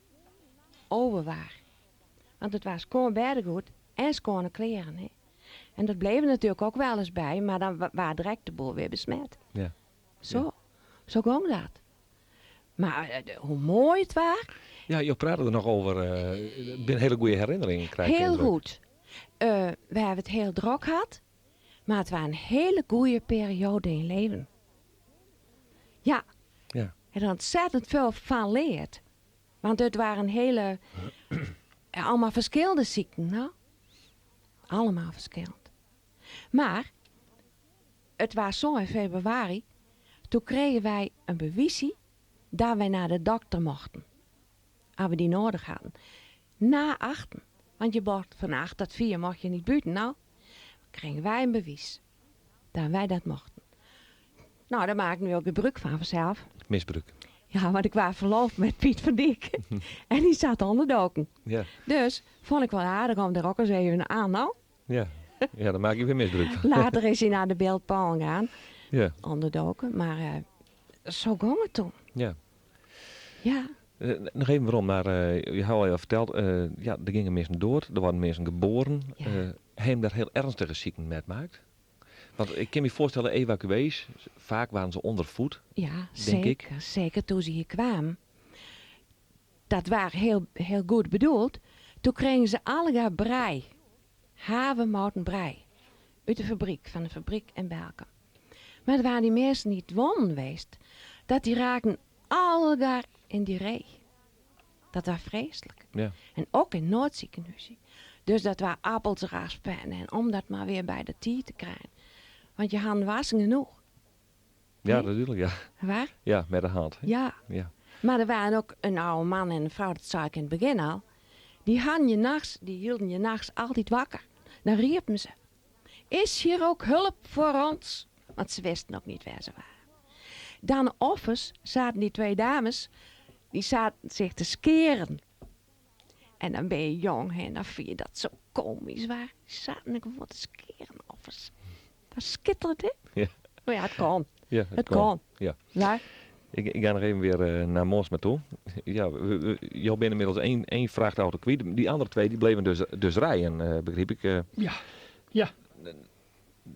over was. Want het was schoon beddengoed en schone kleren. Hè. En dat bleef er natuurlijk ook wel eens bij, maar dan was direct de boel weer besmet. Ja. Zo, Ja. zo ging dat. Maar hoe mooi het was. Ja, je praatte er nog over. Het zijn hele goede herinneringen, krijg ik Heel indruk. goed. We hebben het heel druk gehad, maar het was een hele goede periode in leven. Ja. Ja. En er ontzettend veel van leerd. Want het waren hele, allemaal verschillende ziekten, nou. Allemaal verschillend. Maar, het was zo in februari, toen kregen wij een bewijsie dat wij naar de dokter mochten. Als we die nodig hadden. Na 8. Want je mocht van 8 tot 4 mocht je niet buiten, nou. Kregen wij een bewijs dat wij dat mochten. Nou, daar maakten we ook gebruik van vanzelf. Misbruik. Ja, want ik was verloofd met Piet van Dijk. En die zat onderdoken. Ja. Dus vond ik wel aardig om daar ook eens even aan, nou. Ja. Ja, dan maak je weer misbruik van. Later is hij naar de beeldpaal gegaan. Ja. Onderdoken, maar zo ging het toen. Ja. Ja. Nog even waarom, maar je had al even verteld, ja, er gingen mensen door, er worden mensen geboren. Ja. Hij heeft daar heel ernstige ziekten mee gemaakt. Want ik kan me voorstellen, evacuees, vaak waren ze onder voet, Ja, denk ik. zeker, zeker toen ze hier kwamen. Dat waren heel, heel goed bedoeld. Toen kregen ze allemaal brei. Havermouten brei. Uit de fabriek, van de fabriek in Belkum. Maar het waren die mensen niet won geweest. Dat die raakten allemaal in die rij. Dat was vreselijk. Ja. En ook in Noordziekenhuizen. Dus dat waren appels raspen en om dat maar weer bij de tier te krijgen. Want je handen wassen genoeg. Ja, Nee? natuurlijk, ja. Waar? Ja, met de hand. Hè? Ja. Ja. Maar er waren ook een oude man en een vrouw, dat zei ik in het begin al. Die hadden je nachts, die hielden je nachts altijd wakker. Dan riepen ze. Is hier ook hulp voor ons? Want ze wisten ook niet waar ze waren. Dan offers zaten die twee dames, die zaten zich te skeren. En dan ben je jong hè, en dan vind je dat zo komisch waar. Die zaten ik gewoon te skeren, offers. Dat schittert, hè? Ja. Maar ja, het kon. Ja, het Het kon. kon. Ja. Ja. Ik ga nog even weer naar Monsma toe. Ja, jou bent inmiddels één vrachtauto kwijt. Die andere twee die bleven dus rijden, begreep ik. Ja. Ja.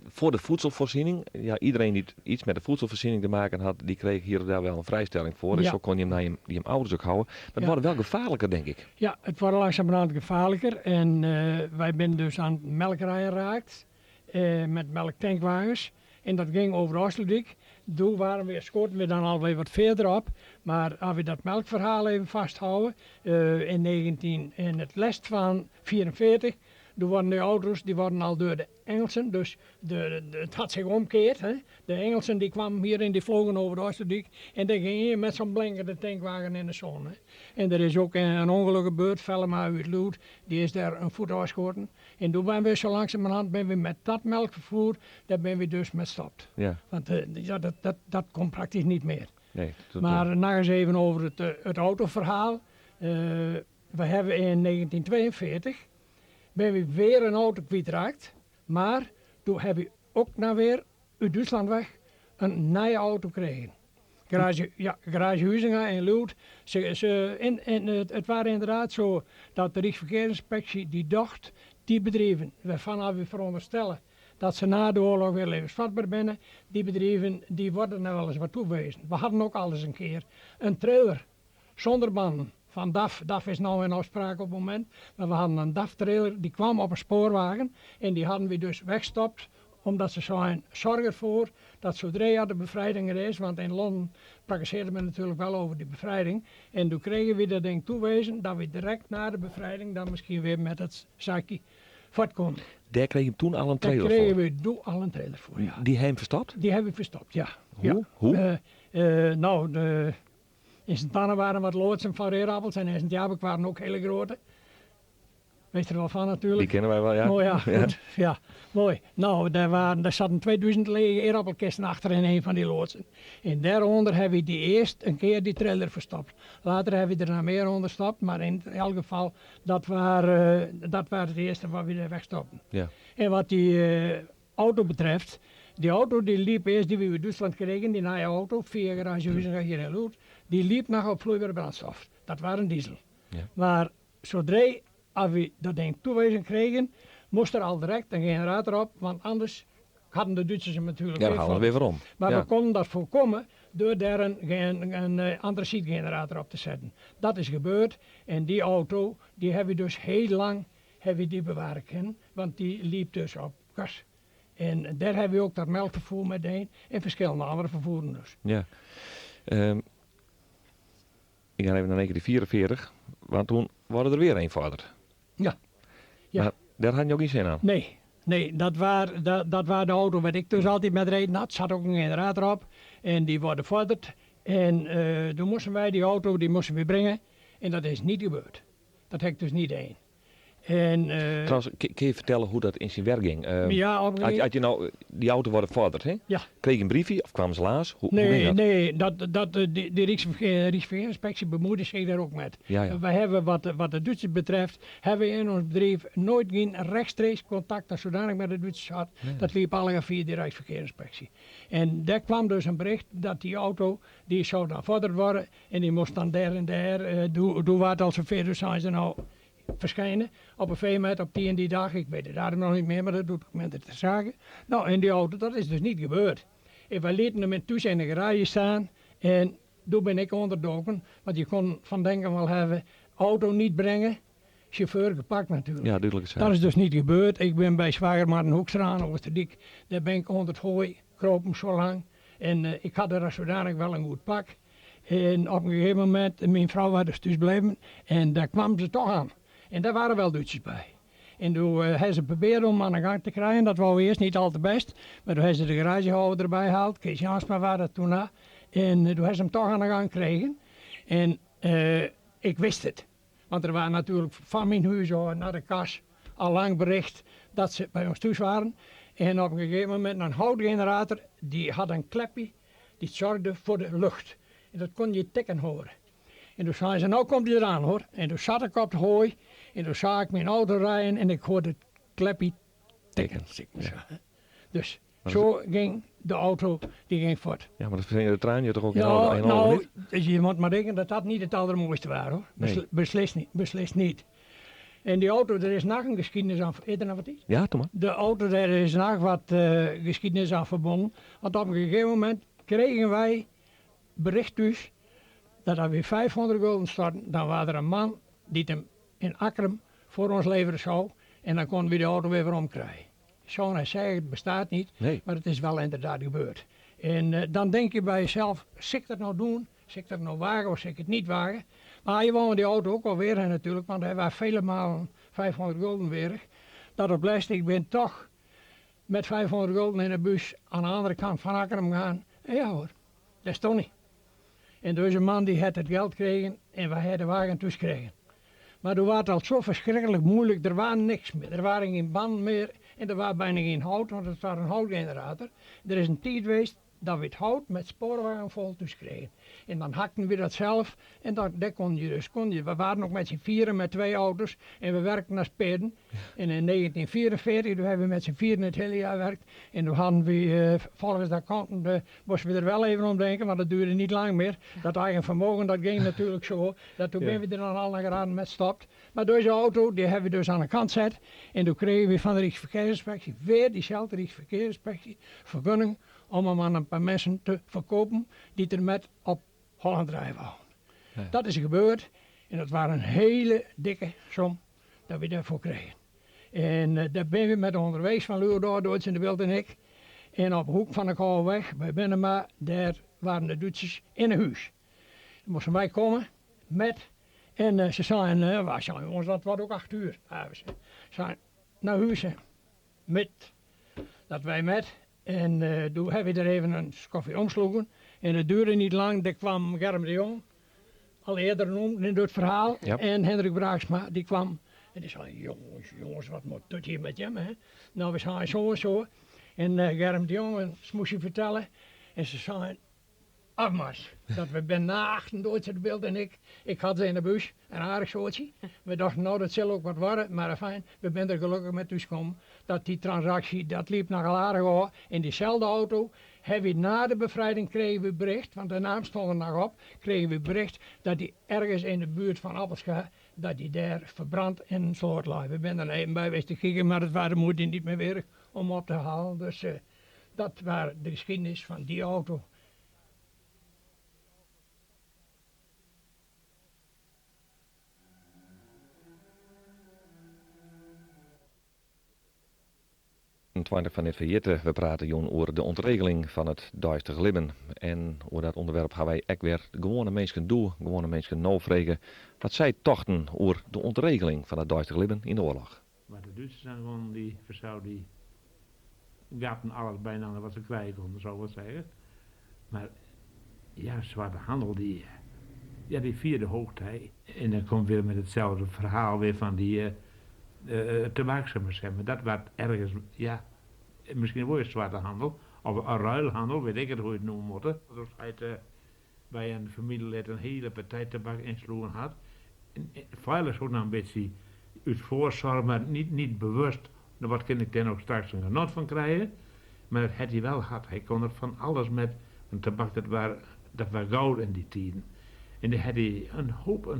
Voor de voedselvoorziening. Ja, iedereen die iets met de voedselvoorziening te maken had, die kreeg hier en daar wel een vrijstelling voor. Dus Ja. zo kon je hem naar je ouders ook houden. Maar het Ja. wordt wel gevaarlijker, denk ik. Ja, het wordt langzamerhand gevaarlijker. En wij zijn dus aan het melkrijden geraakt. Met melktankwagens. En dat ging over Afsluitdijk. Toen waren we, schoten we dan alweer wat verder op. Maar als we dat melkverhaal even vasthouden, in het lest van 44, toen worden de auto's, die worden al door de Engelsen, dus het had zich omgekeerd. Hè? De Engelsen die kwamen hier en die vlogen over de Afsluitdijk en die gingen hier met zo'n blinkende tankwagen in de zon. Hè? En er is ook een ongeluk gebeurd, Velma uit Loet, die is daar een voet afgeschoten. En toen ben we zo langzamerhand ben we met dat melkvervoer, daar ben we dus met gestopt. Ja. Want ja, dat komt praktisch niet meer. Nee, dat, Maar nog eens even over het autoverhaal. We hebben in 1942 ben we weer een auto kwijtgeraakt. Maar toen heb ik ook nou weer uit Duitsland weg een nieuwe auto gekregen. Garage, ja, garage Huizinga in Loet. Het waren inderdaad zo dat de Rijksverkeersinspectie die dacht, die bedrijven, waarvan we veronderstellen dat ze na de oorlog weer levensvatbaar binnen, die bedrijven die worden nou wel eens wat toegewezen. We hadden ook al eens een keer een trailer zonder banden. Van DAF, DAF is nou in opspraak op het moment, maar we hadden een DAF-trailer, die kwam op een spoorwagen en die hadden we dus weggestopt, omdat ze zeiden, zorg ervoor dat zodra de bevrijding er is, want in Londen prakkezeerde men natuurlijk wel over die bevrijding, en toen kregen we dat ding toewezen dat we direct na de bevrijding dan misschien weer met het zakje voort konden. Daar kreeg je toen al een Daar trailer kregen voor? we toen al een trailer voor, ja. Die hebben verstopt? Die hebben we verstopt, ja. Hoe? Ja. Hoe? Nou, de, in Sint-Anne waren wat loodsen van reerappels en in Sint-Jabek waren ook hele grote. Weet er wel van natuurlijk. Die kennen wij wel, ja. Mooi, ja, goed. Ja, mooi. Nou, daar zaten 2000 lege eerappelkisten achter in een van die loodsen. En daaronder hebben we die eerst een keer die trailer verstopt. Later hebben we er nog meer onder gestopt, maar in elk geval, dat waren het eerste wat we er wegstopten. En wat die auto betreft, die auto die liep eerst, die we uit Duitsland kregen, die nieuwe auto, via garage Huizinga hier in Loerd, die liep nog op vloeibare brandstof. Dat was een diesel. Maar zodra als we dat ding toewezen kregen, moest er al direct een generator op, want anders hadden de Duitsers hem natuurlijk Ja, dan weer halen we voor. weer om. Maar we konden dat voorkomen door daar een antracietgenerator op te zetten. Dat is gebeurd en die auto, die hebben we dus heel lang hebben we die bewaren kunnen, want die liep dus op gas. En daar hebben we ook dat melkvervoer mee heen en verschillende andere vervoeren dus. Ja. Ik ga even naar 1944, want toen waren er weer een vader. Ja. Ja. Maar daar had je ook geen zin aan. Nee, nee, dat waren de auto waar ik dus altijd met reden had. Zat ook een generator op en die worden vorderd. En toen moesten wij die auto, die moesten we brengen. En dat is niet gebeurd. Dat heb ik dus niet één. En Trouwens, kun je vertellen hoe dat in zijn werk ging? Ja, op een Had je nou, die auto worden vorderd, hè? Ja. Kreeg je een briefje of kwamen ze laas? Hoe Nee, ging dat? nee, de Rijksverkeersinspectie bemoeide zich daar ook met. Wij hebben, wat de Duitsers betreft, hebben we in ons bedrijf nooit geen rechtstreeks contact als zodanig met de Duitsers gehad. Dat liep allemaal via de Rijksverkeersinspectie. En daar kwam dus een bericht dat die auto, die zou dan vorderd worden en die moest dan daar en daar, doe wat al zover, dus zijn ze nou verschijnen op een veemet op die en die dag. Ik weet het daarom nog niet meer, maar dat doet ook minder te zaken. Nou, en die auto, dat is dus niet gebeurd. En wij lieten hem intussen in de garage staan en toen ben ik onderdoken, want je kon van denken wel hebben, auto niet brengen, chauffeur gepakt natuurlijk. Ja, duidelijk is Dat is dus niet gebeurd. Ik ben bij zwager Martin Hoekstra aan Oosterdiek, daar ben ik onder het hooi kropen zo lang. En ik had er als zodanig wel een goed pak. En op een gegeven moment, mijn vrouw was dus thuis blijven en daar kwam ze toch aan. En daar waren wel Duitsers bij. En toen hebben ze geprobeerd om aan de gang te krijgen. Dat wou eerst niet al te best. Maar toen hebben ze de garagehouder erbij gehaald. Kees Jansma was dat toen na. En toen hebben ze hem toch aan de gang gekregen. En ik wist het. Want er waren natuurlijk van mijn huis naar de kas al lang bericht dat ze bij ons thuis waren. En op een gegeven moment een houtgenerator, die had een klepje, die zorgde voor de lucht. En dat kon je tikken horen. En toen zeiden ze, nou komt hij eraan hoor. En toen zat ik op het hooi en toen zag ik mijn auto rijden en ik hoorde het klepje tikken, zeg maar zo, hè. Dus Maar zo dat ging de auto, die ging voort. Ja, maar dat vind je de trein je toch ook in Ja, in orde, niet? dus je moet maar denken dat dat niet het allermooiste was hoor. Nee. Beslist niet, beslist niet. En die auto, er is nog een geschiedenis aan, is er nog wat iets? Ja, doe maar. De auto, daar is nog wat geschiedenis aan verbonden. Want op een gegeven moment kregen wij bericht dus dat als we 500 gulden starten, dan was er een man die het hem in Akkrum voor ons leveren zou. En dan konden we de auto weer omkrijgen. Zo'n hij zei, het bestaat niet, maar het is wel inderdaad gebeurd. En dan denk je bij jezelf, zal ik dat nou doen? Zal ik dat nou wagen of zal ik het niet wagen? Maar je wou die auto ook alweer heen natuurlijk, want hij was vele malen 500 gulden weerig. Dat op les, ik ben toch met 500 gulden in de bus aan de andere kant van Akkrum gegaan. En ja hoor, dat is toch niet. En dus een man die had het geld gekregen en wij hadden de wagen thuis gekregen. Maar toen was het al zo verschrikkelijk moeilijk, er was niks meer. Er waren geen banden meer en er was bijna geen hout, want het was een houtgenerator. Er is een tijd geweest dat we het hout met spoorwagen vol thuis kregen. En dan hakten we dat zelf en dan, dat kon je dus. Kon je. We waren ook met z'n vieren met 2 auto's en we werkten als peren. En in 1944, toen hebben we met z'n vieren het hele jaar gewerkt. En toen hadden we volgens dat kant moesten we er wel even om denken, want dat duurde niet lang meer. Dat eigen vermogen, dat ging natuurlijk zo. Dat toen ben we er dan al naar geraden met stopt. Maar deze auto, die hebben we dus aan de kant gezet. En toen kregen we van de Rijksverkeersinspectie, weer diezelfde Rijksverkeersinspectie, vergunning om hem aan een paar mensen te verkopen die er met op Holland rijden wouden. Dat is gebeurd. En dat waren een hele dikke som dat we daarvoor kregen. En daar ben we met onderwijs van Luurdor, Duits in de Wild en ik. En op de hoek van de Kouwweg bij Bennema, daar waren de Duitsers in een huis. Daar moesten wij komen met. En ze zeiden, wij zeiden, jongens, dat wordt ook 8 uur. Ze zeiden, naar huis met. Dat wij met. En toen hebben we er even een koffie omsloegen. En het duurde niet lang, daar kwam Germ de Jong, al eerder genoemd in het verhaal. Ja. En Hendrik Braaksma, die kwam. En die zei, jongens, jongens, wat moet dat hier met hem, hè? Nou, we zijn zo en zo. En Germ de Jong, en ze moest je vertellen. En ze zeiden, afmars. Dat we ben na achten door het beeld en ik. Ik had ze in de bus, een aardig soortje. We dachten, nou, dat zal ook wat worden. Maar fijn, we zijn er gelukkig met thuis gekomen. Dat die transactie, dat liep nogal aardig hoor. In diezelfde auto hebben we na de bevrijding kregen we bericht, want de naam stond er nog op, kregen we bericht dat die ergens in de buurt van Appelscha, dat die daar verbrand in een sloot lag. We zijn er even bij geweest te kijken, maar het waren de moeite niet meer weer om op te halen. Dus dat was de geschiedenis van die auto. 20 fan Net Ferjitte. We prate jûn oer de ûntregeling fan it deistich libben. En oer dat ûnderwerp hawwe wy ek wer de gewoane minsken doe, gewoane minsken no frege, wat sy tochten oer de ûntregeling fan it deistich libben yn de oarloch. Maar de Duitsers zijn gewoon die verzouw die gaten alles bijna wat ze krijgen konden, zou ik wel zeggen. Maar ja, zwarte handel die, ja, die vierde hoogtij. En dan komt weer met hetzelfde verhaal weer van die tabak, zeg maar zeggen. Maar dat werd ergens, ja, misschien wel zwarte handel. Of een ruilhandel, weet ik het hoe je het noemen moet. Dat hij bij een familielid een hele partij tabak insloegen had. En veilig ook nog een beetje uit voorzorg, maar niet bewust. Nou, wat kan ik daar nog straks een genot van krijgen? Maar dat had hij wel gehad. Hij kon er van alles met. Want tabak, dat was goud in die tijden. En daar had hij een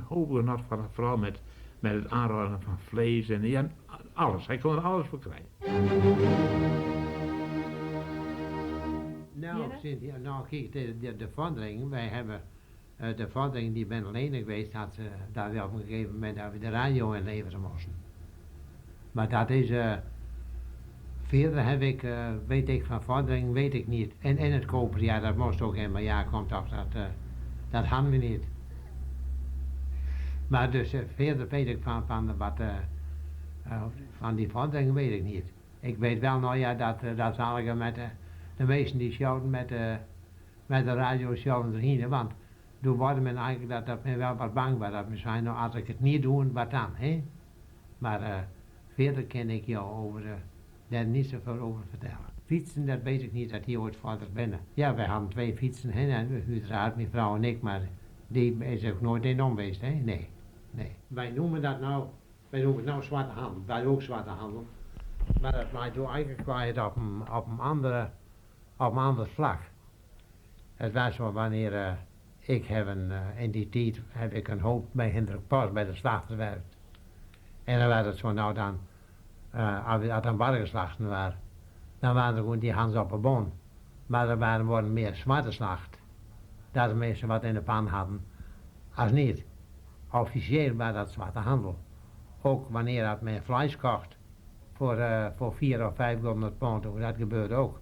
hoop genot van, vooral met het aanraken van vlees en ja, alles. Hij kon er alles voor krijgen. Nou, Cynthia, nou kijk, de vordering, wij hebben de vordering die ben alleen geweest, had daar we op een gegeven moment dat we de radio inleveren moesten. Maar dat is, verder heb ik, weet ik van vordering, weet ik niet. En het koper, ja, dat moest ook in, maar ja, komt toch, dat hadden we niet. Maar dus verder weet ik van wat, van die vordering weet ik niet. Ik weet wel nog, ja, dat zal ik met de meesten die sjouwen met de radio sjouwen erheen, want toen worden men eigenlijk dat men wel wat bang was. Dat men zei, nou als ik het niet doe, wat dan, hè? Maar verder kan ik jou daar niet zoveel over vertellen. Fietsen, dat weet ik niet, dat die ooit verder binnen. Ja, wij hadden 2 fietsen, hè, en uiteraard mijn vrouw en ik, maar die is ook nooit in om geweest, hè? Nee, nee. Wij noemen dat nou, wij noemen het nou zwarte handel, wij ook zwarte handel. Maar dat maakt door eigenlijk kwijt op een ander vlak. Het was zo wanneer ik heb een, in die tijd heb ik een hoop bij Hendrik Post bij de slachter gewerkt. En dan werd het zo, nou dan, als we aan bargen waren, dan waren er gewoon die Hans op de bon. Maar er waren worden meer zwarte slacht. Dat de mensen wat in de pan hadden, als niet. Officieel was dat zwarte handel. Ook wanneer dat men vlees kocht voor 4 of 500 pond, dat gebeurde ook.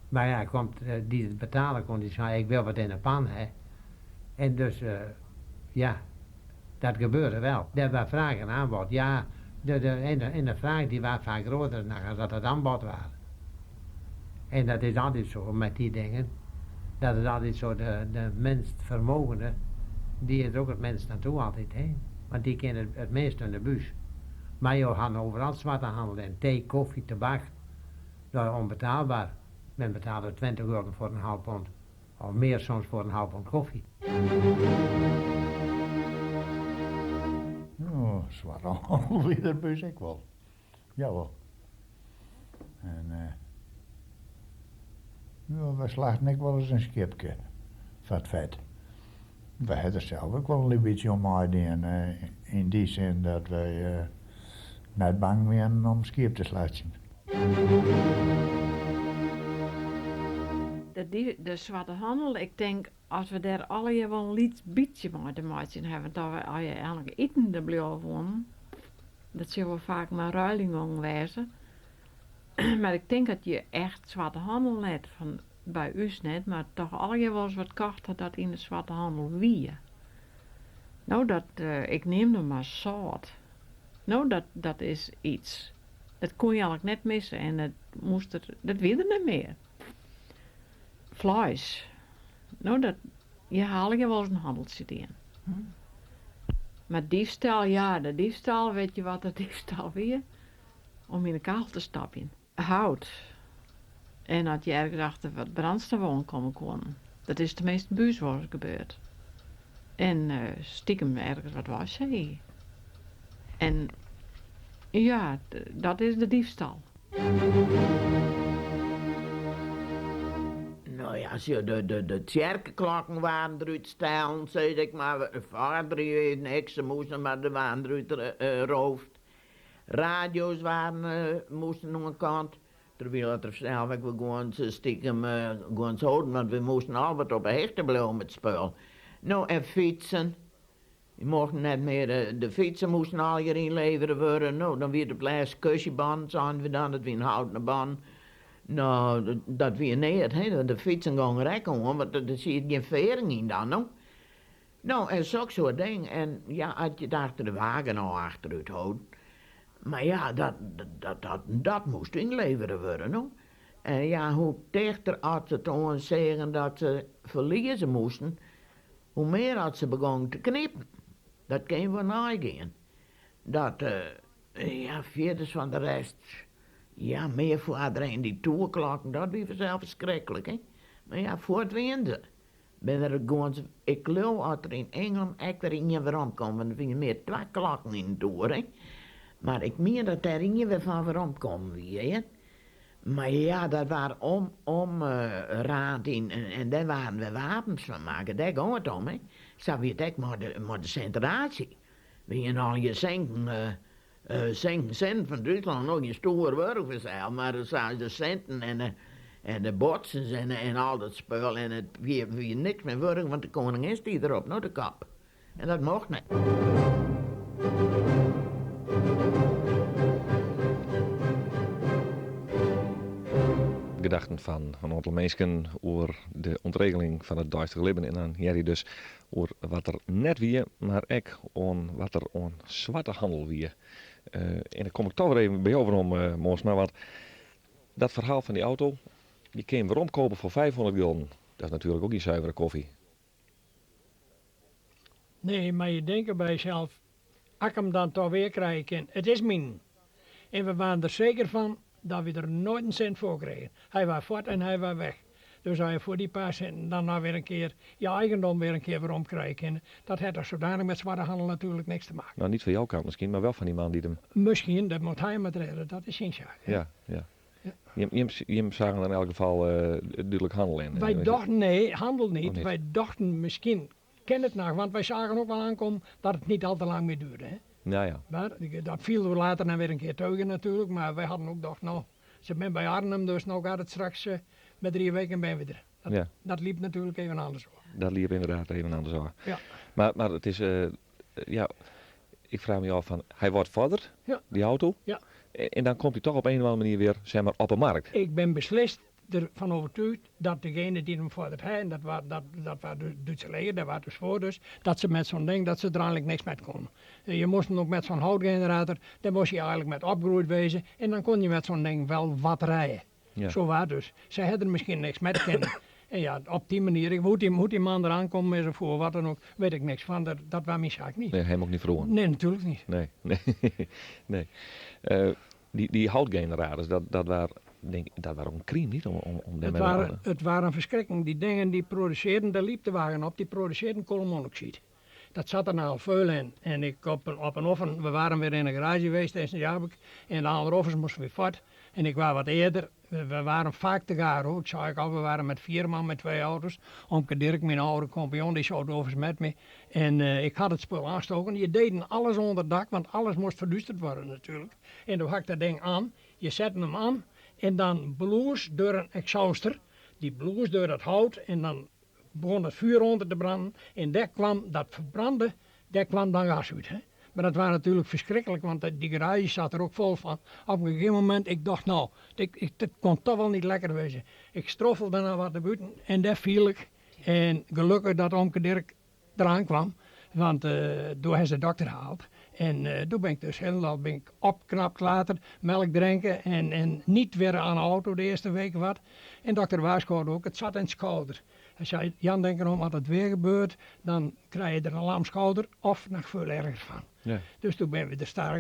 Maar ja, komt, die het betalen kon, die zei ik wil wat in de pan, hè. En dus, ja, dat gebeurde wel. Daar waren vraag en aanbod. Ja, en de vraag die was vaak groter dan dat het aanbod was. En dat is altijd zo met die dingen. Dat is altijd zo, de minst vermogende, die is ook het minst naartoe altijd, hè. Want die kennen het meest in de bus. Maar je had overal zwarte handel en thee, koffie, tabak. Dat is onbetaalbaar. Men betaalde 20 euro voor een half pond. Of meer soms voor een half pond koffie. Oh, zwarte handel wie de bus ik wel. Jawel. En ja, we slachten ik wel eens een skipje. Van het vet. We hadden zelf ook wel een beetje om en in die zin dat wij niet bang waren om schip te slachten. De zwarte handel, ik denk As we dêr allegear wol in lyts bytsje mei te meitsjen hawwe, dat we as je einlik iten der bliuwe woenen, dat sil wol faak mei ruiling gongen wêze. Mar ik tink dat je echt swarte hannel net, fan by ús net, mar toch allegear wolris wat kocht ha dat yn de swarte hannel wie. No dat, ik neam no mar sâlt. No dat dat is iets. Dat koe je eigentlik net misse en dat moast der, dat wie der net mear. Fleis. No dat, je ha allegear wolris in hanneltsje dien. Mar diefstal, ja, de diefstal, wit je wat de diefstal wie? Om yn de kachel te stapjen. Hout. En as je ergens achter wat brandstof oankomme koenen. Dat is teminsten by ús wolris gebeurd. En stikem ergens wat weiseagje. En ja, dat is de diefstal. No ja, sjoch, de, de, de tsjerkeklokken waarden derút stellen, sis ik mar. Foarder niks, se moasten mar, de waarden derút roofd. Radio's waarden, moasten oan kant. Terwyl dat der sels ek wol gewoan stikem gewoan holden, want we moasten al wat op 'e hichte bliuwe mei it spul. No, en fytsen. Je mochten net mear, de fytsen moasten allegear ynlevere wurde. No, dan wie it op 't lêst kusjebannen, seinen we dan, dat wiene houten bannen. No, dat wie neat, hè, de fytsen gongen der ek oan, want der siet gjin fearing yn dan, no. No, en soksoart ding. En ja, as je it achter de wagen ôf achterút holden. Mar ja, dat, dat, dat, dat moast ynlevere wurde, no. En ja, hoe tichter as se it oan seagen dat se ferlieze moasten, hoe mear as se begongen te knipen. Dat kin wol neigean. Dat, ja, fierders fan de rest, ja, mear foarderingen, dy toerklokken, dat wie fansels ferskriklik, hè. Mar ja, fuort wienen se. Binne der gewoan, ik leau as der yn Ingelum ek wer ien werom komt, want der wiene mear twa klokken yn de toer, hè. Mar ik mien dat dêr ien wer fan werom kommen wie, hè. Mar ja, dat waard om, om raand yn en dêr waarden wer wapens fan makke, dêr gong it om, hè. Sa wie it ek mei de, mei de sinteraasje. We hiene allegear sinken, sinken sinten fan Dútslân, noch gjin stoer wurk fansels, mar sa de sinten en de, en de botsens en, en al dat spul en it wie, wie niks mear wurdich, want de koningin stie derop, no de kop. En dat mocht net. Gedachten fan in oantal minsken oer de ûntregeling fan it deistich libben. En dan hear je dus oer wat der net wie, mar ek oan wat der oan swarte hannel wie. En dan kom ik toch wer even by jo werom, Moonsma, want dat ferhaal fan dy auto, dy kin je weromkope foar 500 gulden. Dat is natuerlik ook gjin suivere koffie. Nee, mar je tinke by jesels, as ik 'm dan toch wer krije kin, it is myn. En we waarden der seker fan dat we der noait in sint foar krigen. Hy waar fuort en hy waar weg. Dus as je foar dy paar sinten dan noch wer in kear je eigendom wer in kear werom krije kinne, dat hat dan sodanich met swarte hannel natuerlik niks te maken. No, niet fan jo kant miskien, mar wel fan dy man dy't him. Miskien, dat moat hy mar rêde, dat is syn saak. Ja, ja. Jim, jim zagen er in elk geval dúdlik hannel yn. Wy dachten, nee, handel niet. Wy dachten miskien kin it noch, want wy zagen ook wel aankomen dat it niet al te lang mear duurde. Hè. Ja, ja. Mar dat viel we later dan wer in kear teugen natuerlik, mar wy hadden ook dacht, no, se binne by Arnhem, dus no gaat it straks met 3 weken binne we der. Dat, Ja. dat liep natuerlik even anders ôf. Dat liep inderdaad even anders ôf. Ja. Mar it is, ja, ik fraach my ôf fan, hy wordt foardere, Ja. dy auto. Ja. En dan komt hy toch op een of andere manier wer, zeg maar, op 'e markt. Ik bin beslist derfan oertsjûge dat degene dy't him foardere ha, en dat waar, dat, dat waar de Dútske leger, dêr waard dus foar dus, dat se met zo'n ding, dat se der eigenlik niks met koenen. Je moasten ook met zo'n houtgenerator, dêr moast je eigenlik met opgroeid wêze en dan kon je met zo'n ding wel wat rijden. Ja. Zo waar dus. Sy ha der miskien niks met kinnen. En ja, op dy manier, ik, hoe't dy man der oankommen is of foar wat dan ook, wit ik niks fan. Dat, dat waar myn saak niet. Nee, him ook niet fregen. Nee, natuerlik niet. Nee, nee. nee. Dy houtgenerators, dat, dat waar, denk, dat waar ook in crime, niet? Om Het waren een verschrikking. Die dingen die produceerden, daar liep de wagen op, die produceerden koolmonoxide. Dat zat er nou veel in. En ik op een offen, we waren weer in de garage geweest in Sint-Jabik. En de andere offers moesten weer voort. En ik was wat eerder. We waren vaak te gaar hoor. Ik zei al, we waren met 4 man met 2 auto's. Omke Dirk, mijn oude compagnon, die zat overigens met me. En ik had het spul aanstoken. Je deden alles onder het dak, want alles moest verduisterd worden natuurlijk. En toen had ik dat ding aan. Je zette hem aan en dan bloes door een exhauster. Die bloes door dat hout en dan begon het vuur onder te branden en daar kwam dat verbrande, daar kwam dan gas uit. Hè. Maar dat was natuurlijk verschrikkelijk, want die garage zat er ook vol van. Op een gegeven moment, ik dacht nou, ik, het kon toch wel niet lekker wezen. Ik stroffelde naar wat naar buiten en daar viel ik. En gelukkig dat omke Dirk eraan kwam, want toen hij de dokter gehaald. En toen ben ik dus helemaal ben ik opknapt later, melk drinken en niet weer aan de auto de eerste week wat. En dokter waarschuwde ook, het zat in het schouder. Hij zei, Jan, denk erom, als het weer gebeurt, dan krijg je er een lam schouder of nog veel erger van. Ja. Dus toen ben we er staan.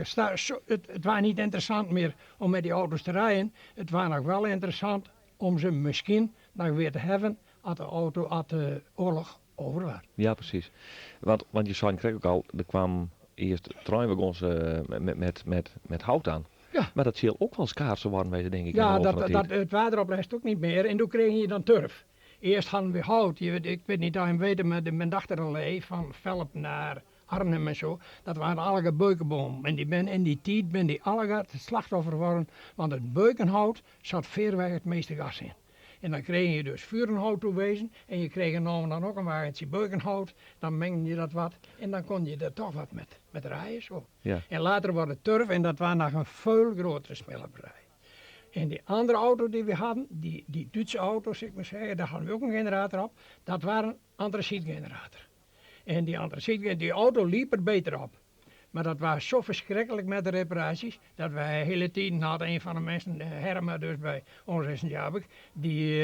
Het was niet interessant meer om met die auto's te rijden. Het was nog wel interessant om ze misschien nog weer te hebben als de auto, als de oorlog over was. Ja, precies. Want je zei ook al, er kwam eerst treinwagons met hout aan. Ja. Maar dat zal ook wel schaarser worden, denk ik. Ja, in de loop van de tijd. het water oplest ook niet meer. En toen kreeg je dan turf. Eerst hadden we hout. Ik weet niet of je hem weet, maar men dacht er al even van Velp naar Arnhem en zo. Dat waren alle beukenbomen. En in die tijd ben die alle het slachtoffer geworden. Want het beukenhout zat verreweg het meeste gas in. En dan kreeg je dus vurenhout toewezen. En je kreeg er nou dan ook een wagentje beukenhout. Dan mengde je dat wat. En dan kon je er toch wat met rijden. Zo. Ja. En later wordt het turf. En dat was nog een veel grotere smillerij. En die andere auto die we hadden, die Duitse auto's, zeg ik maar zeggen, daar hadden we ook een generator op. Dat was een antracietgenerator. En die antraciet, die auto liep er beter op. Maar dat was zo verschrikkelijk met de reparaties, dat wij hele tijd hadden een van de mensen, Herma dus bij ons in Sint-Jabik, die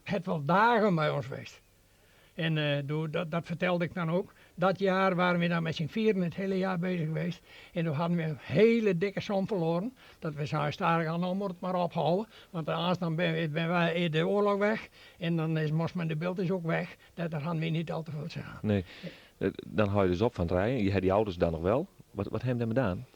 het wel dagen bij ons geweest. En dat vertelde ik dan ook. Dat jaar waren we dan met z'n vieren het hele jaar bezig geweest. En toen hadden we een hele dikke som verloren. Dat we zeiden, starig aan, nou moet het maar ophouden. Want anders dan ben wij de oorlog weg. En dan is Mosman de Beeld is ook weg. Daar hadden we niet al te veel aan. Nee. Dan hou je dus op van het rijden. Je hebt die auto's dan nog wel. Wat hebben we gedaan?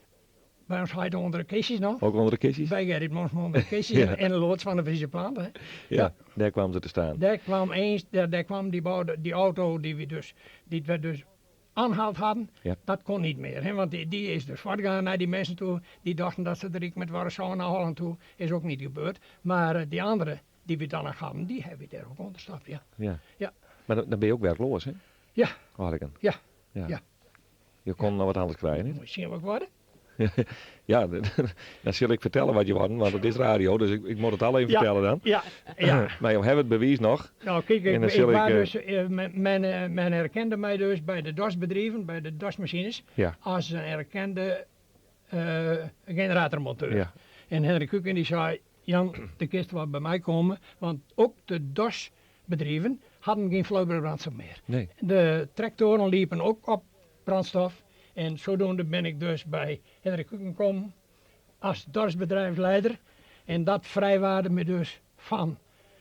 Bij ons ga je onder de kistjes nog. Ook onder de kistjes? Bij Gerrit Mosman onder de kistjes Ja. en de loods van de Friese Plant. Hè. Ja, Ja. daar kwamen ze te staan. Daar kwam eens, daar, daar kwam die, bouw, die auto die we dus, die we dus aangehaald hadden, Ja. dat kon niet meer. Hè, want die is dus voortgegaan naar die mensen toe. Die dachten dat ze er met waren naar Holland toe. Is ook niet gebeurd. Maar die andere die we dan nog hadden, die hebben we daar ook onderstapt. Ja. Ja. Ja. Maar dan ben je ook werkloos, hè? Ja. Harken. Ja. Ja. Ja. Je kon nog wat anders krijgen, hè? Moet je zien wat ik word. Ja, dan zal ik vertellen wat je wordt, want het is radio, dus ik moet het al even Ja, vertellen dan. ja, ja. Maar je hebt het bewijs nog. Nou, kijk, En dan ik zal ik, was dus men, men men herkende mij dus bij de DOS-bedrijven, bij de DOS-machines, Ja. als een erkende generatormonteur. Ja. En Hendrik Kuken die zei, Jan, de kist wat bij mij komen, want ook de DOS-bedrijven hadden geen vloeibare brandstof meer. Nee. De tractoren liepen ook op brandstof. En zodoende ben ik dus bij Hendrik Kuken gekomen als dorpsbedrijfsleider. En dat vrijwaarde me dus van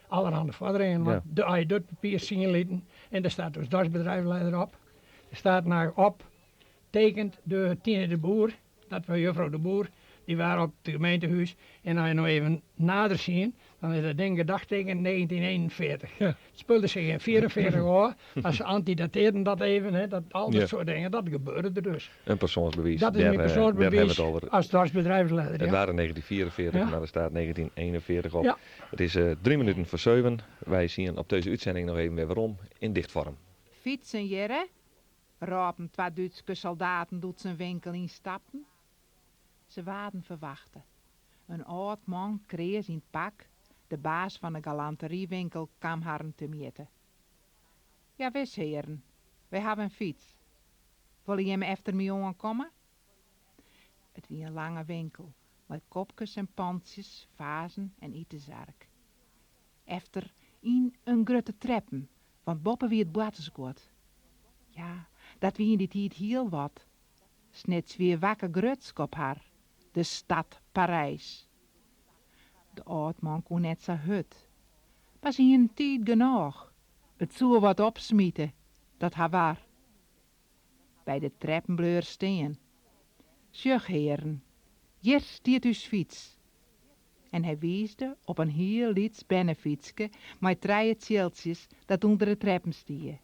allerhande vorderingen. Want Ja. de als je dat papier zien lieten en daar staat dus dorpsbedrijfsleider op. Er staat nou op, tekend door Tine de Boer, dat was juffrouw de Boer, die waren op het gemeentehuis. En als je nou even nader zien, dan is dat ding gedagtekend 1941. Ja. Het speelde zich in 44 jaar, maar ze antidateerden dat even, hè, dat, al dat Ja. soort dingen, dat gebeurde er dus. Een persoonsbewijs. Dat is mijn Daar hebben we persoonsbewijs het over. als dorpsbedrijfsleider. Het ja. waren 1944, Ja. maar er staat 1941 op. Ja. Het is 6:53. Wij zien op deze uitzending nog even weer waarom in dichtvorm. Fietsen, Jerre? Rapen twee Duitse soldaten doet zijn winkel instappen. Ze waren verwachten. Een oud man kreeg in het pak. De baas van de galanteriewinkel kwam haar te meten. Ja, wis heren, wij hebben een fiets. Wil je hem efter me jongen komen? Het wie een lange winkel, met kopjes en pantjes, vazen en itenzark. Efter in een grote treppen, want boppen wie het boatersgoed. Ja, dat wie in die tijd heel wat. Snits weer wakker grutsk op haar, de stad Parijs. De oud man kon net zo hut. Maar ze een tijd genoeg. Het zou wat opsmieten, dat haar waar. Bij de treppen bleur steen. Sjuch, heren, hier stiert uw fiets. En hij wiesde op een heel liets bennefietske met drie tjeeltjes dat onder de treppen stier.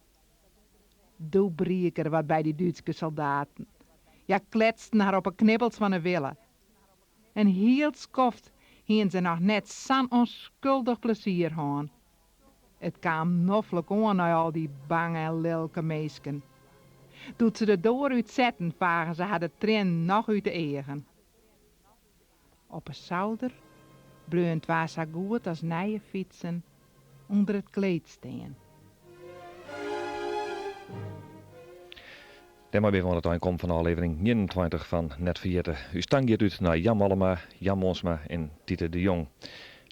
Doe brieker wat bij die Duitse soldaten. Ja, kletsten haar op de knibbels van de wille. En heel skoft hien ze nog net zo'n onschuldig plezier gaan. It kaam noflik oan nei al dy bange en lilke minsken. Doe't se de doar útsetten, fagen se har de triennen noch út de eagen. Op 'e souder bleaun twa sa goed as nije fytsen ûnder it kleed stean. Dêrmei binne we oan it ein kommen fan ôflevering 29 fan Net Ferjitte. Ús tank giet út nei Jan Mollema, Jan Monsma en Tite de Jong.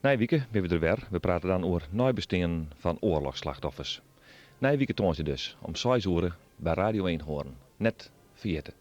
Nije wike binne we der wer. We prate dan oer neibesteanden fan oarlochsslachtoffers. Nije wike tongersdei dus, om seis oere by Radio Eenhoorn. Net ferjitte.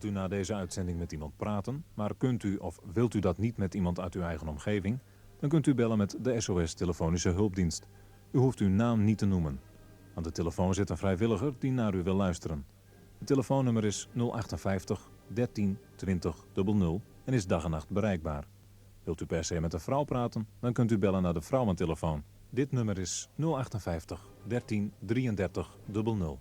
Wilt u na deze uitzending met iemand praten, maar kunt u of wilt u dat niet met iemand uit uw eigen omgeving? Dan kunt u bellen met de SOS Telefonische Hulpdienst. U hoeft uw naam niet te noemen. Aan de telefoon zit een vrijwilliger die naar u wil luisteren. Het telefoonnummer is 058 13 20 00 en is dag en nacht bereikbaar. Wilt u per se met een vrouw praten, dan kunt u bellen naar de vrouwentelefoon. Dit nummer is 058 13 33 00.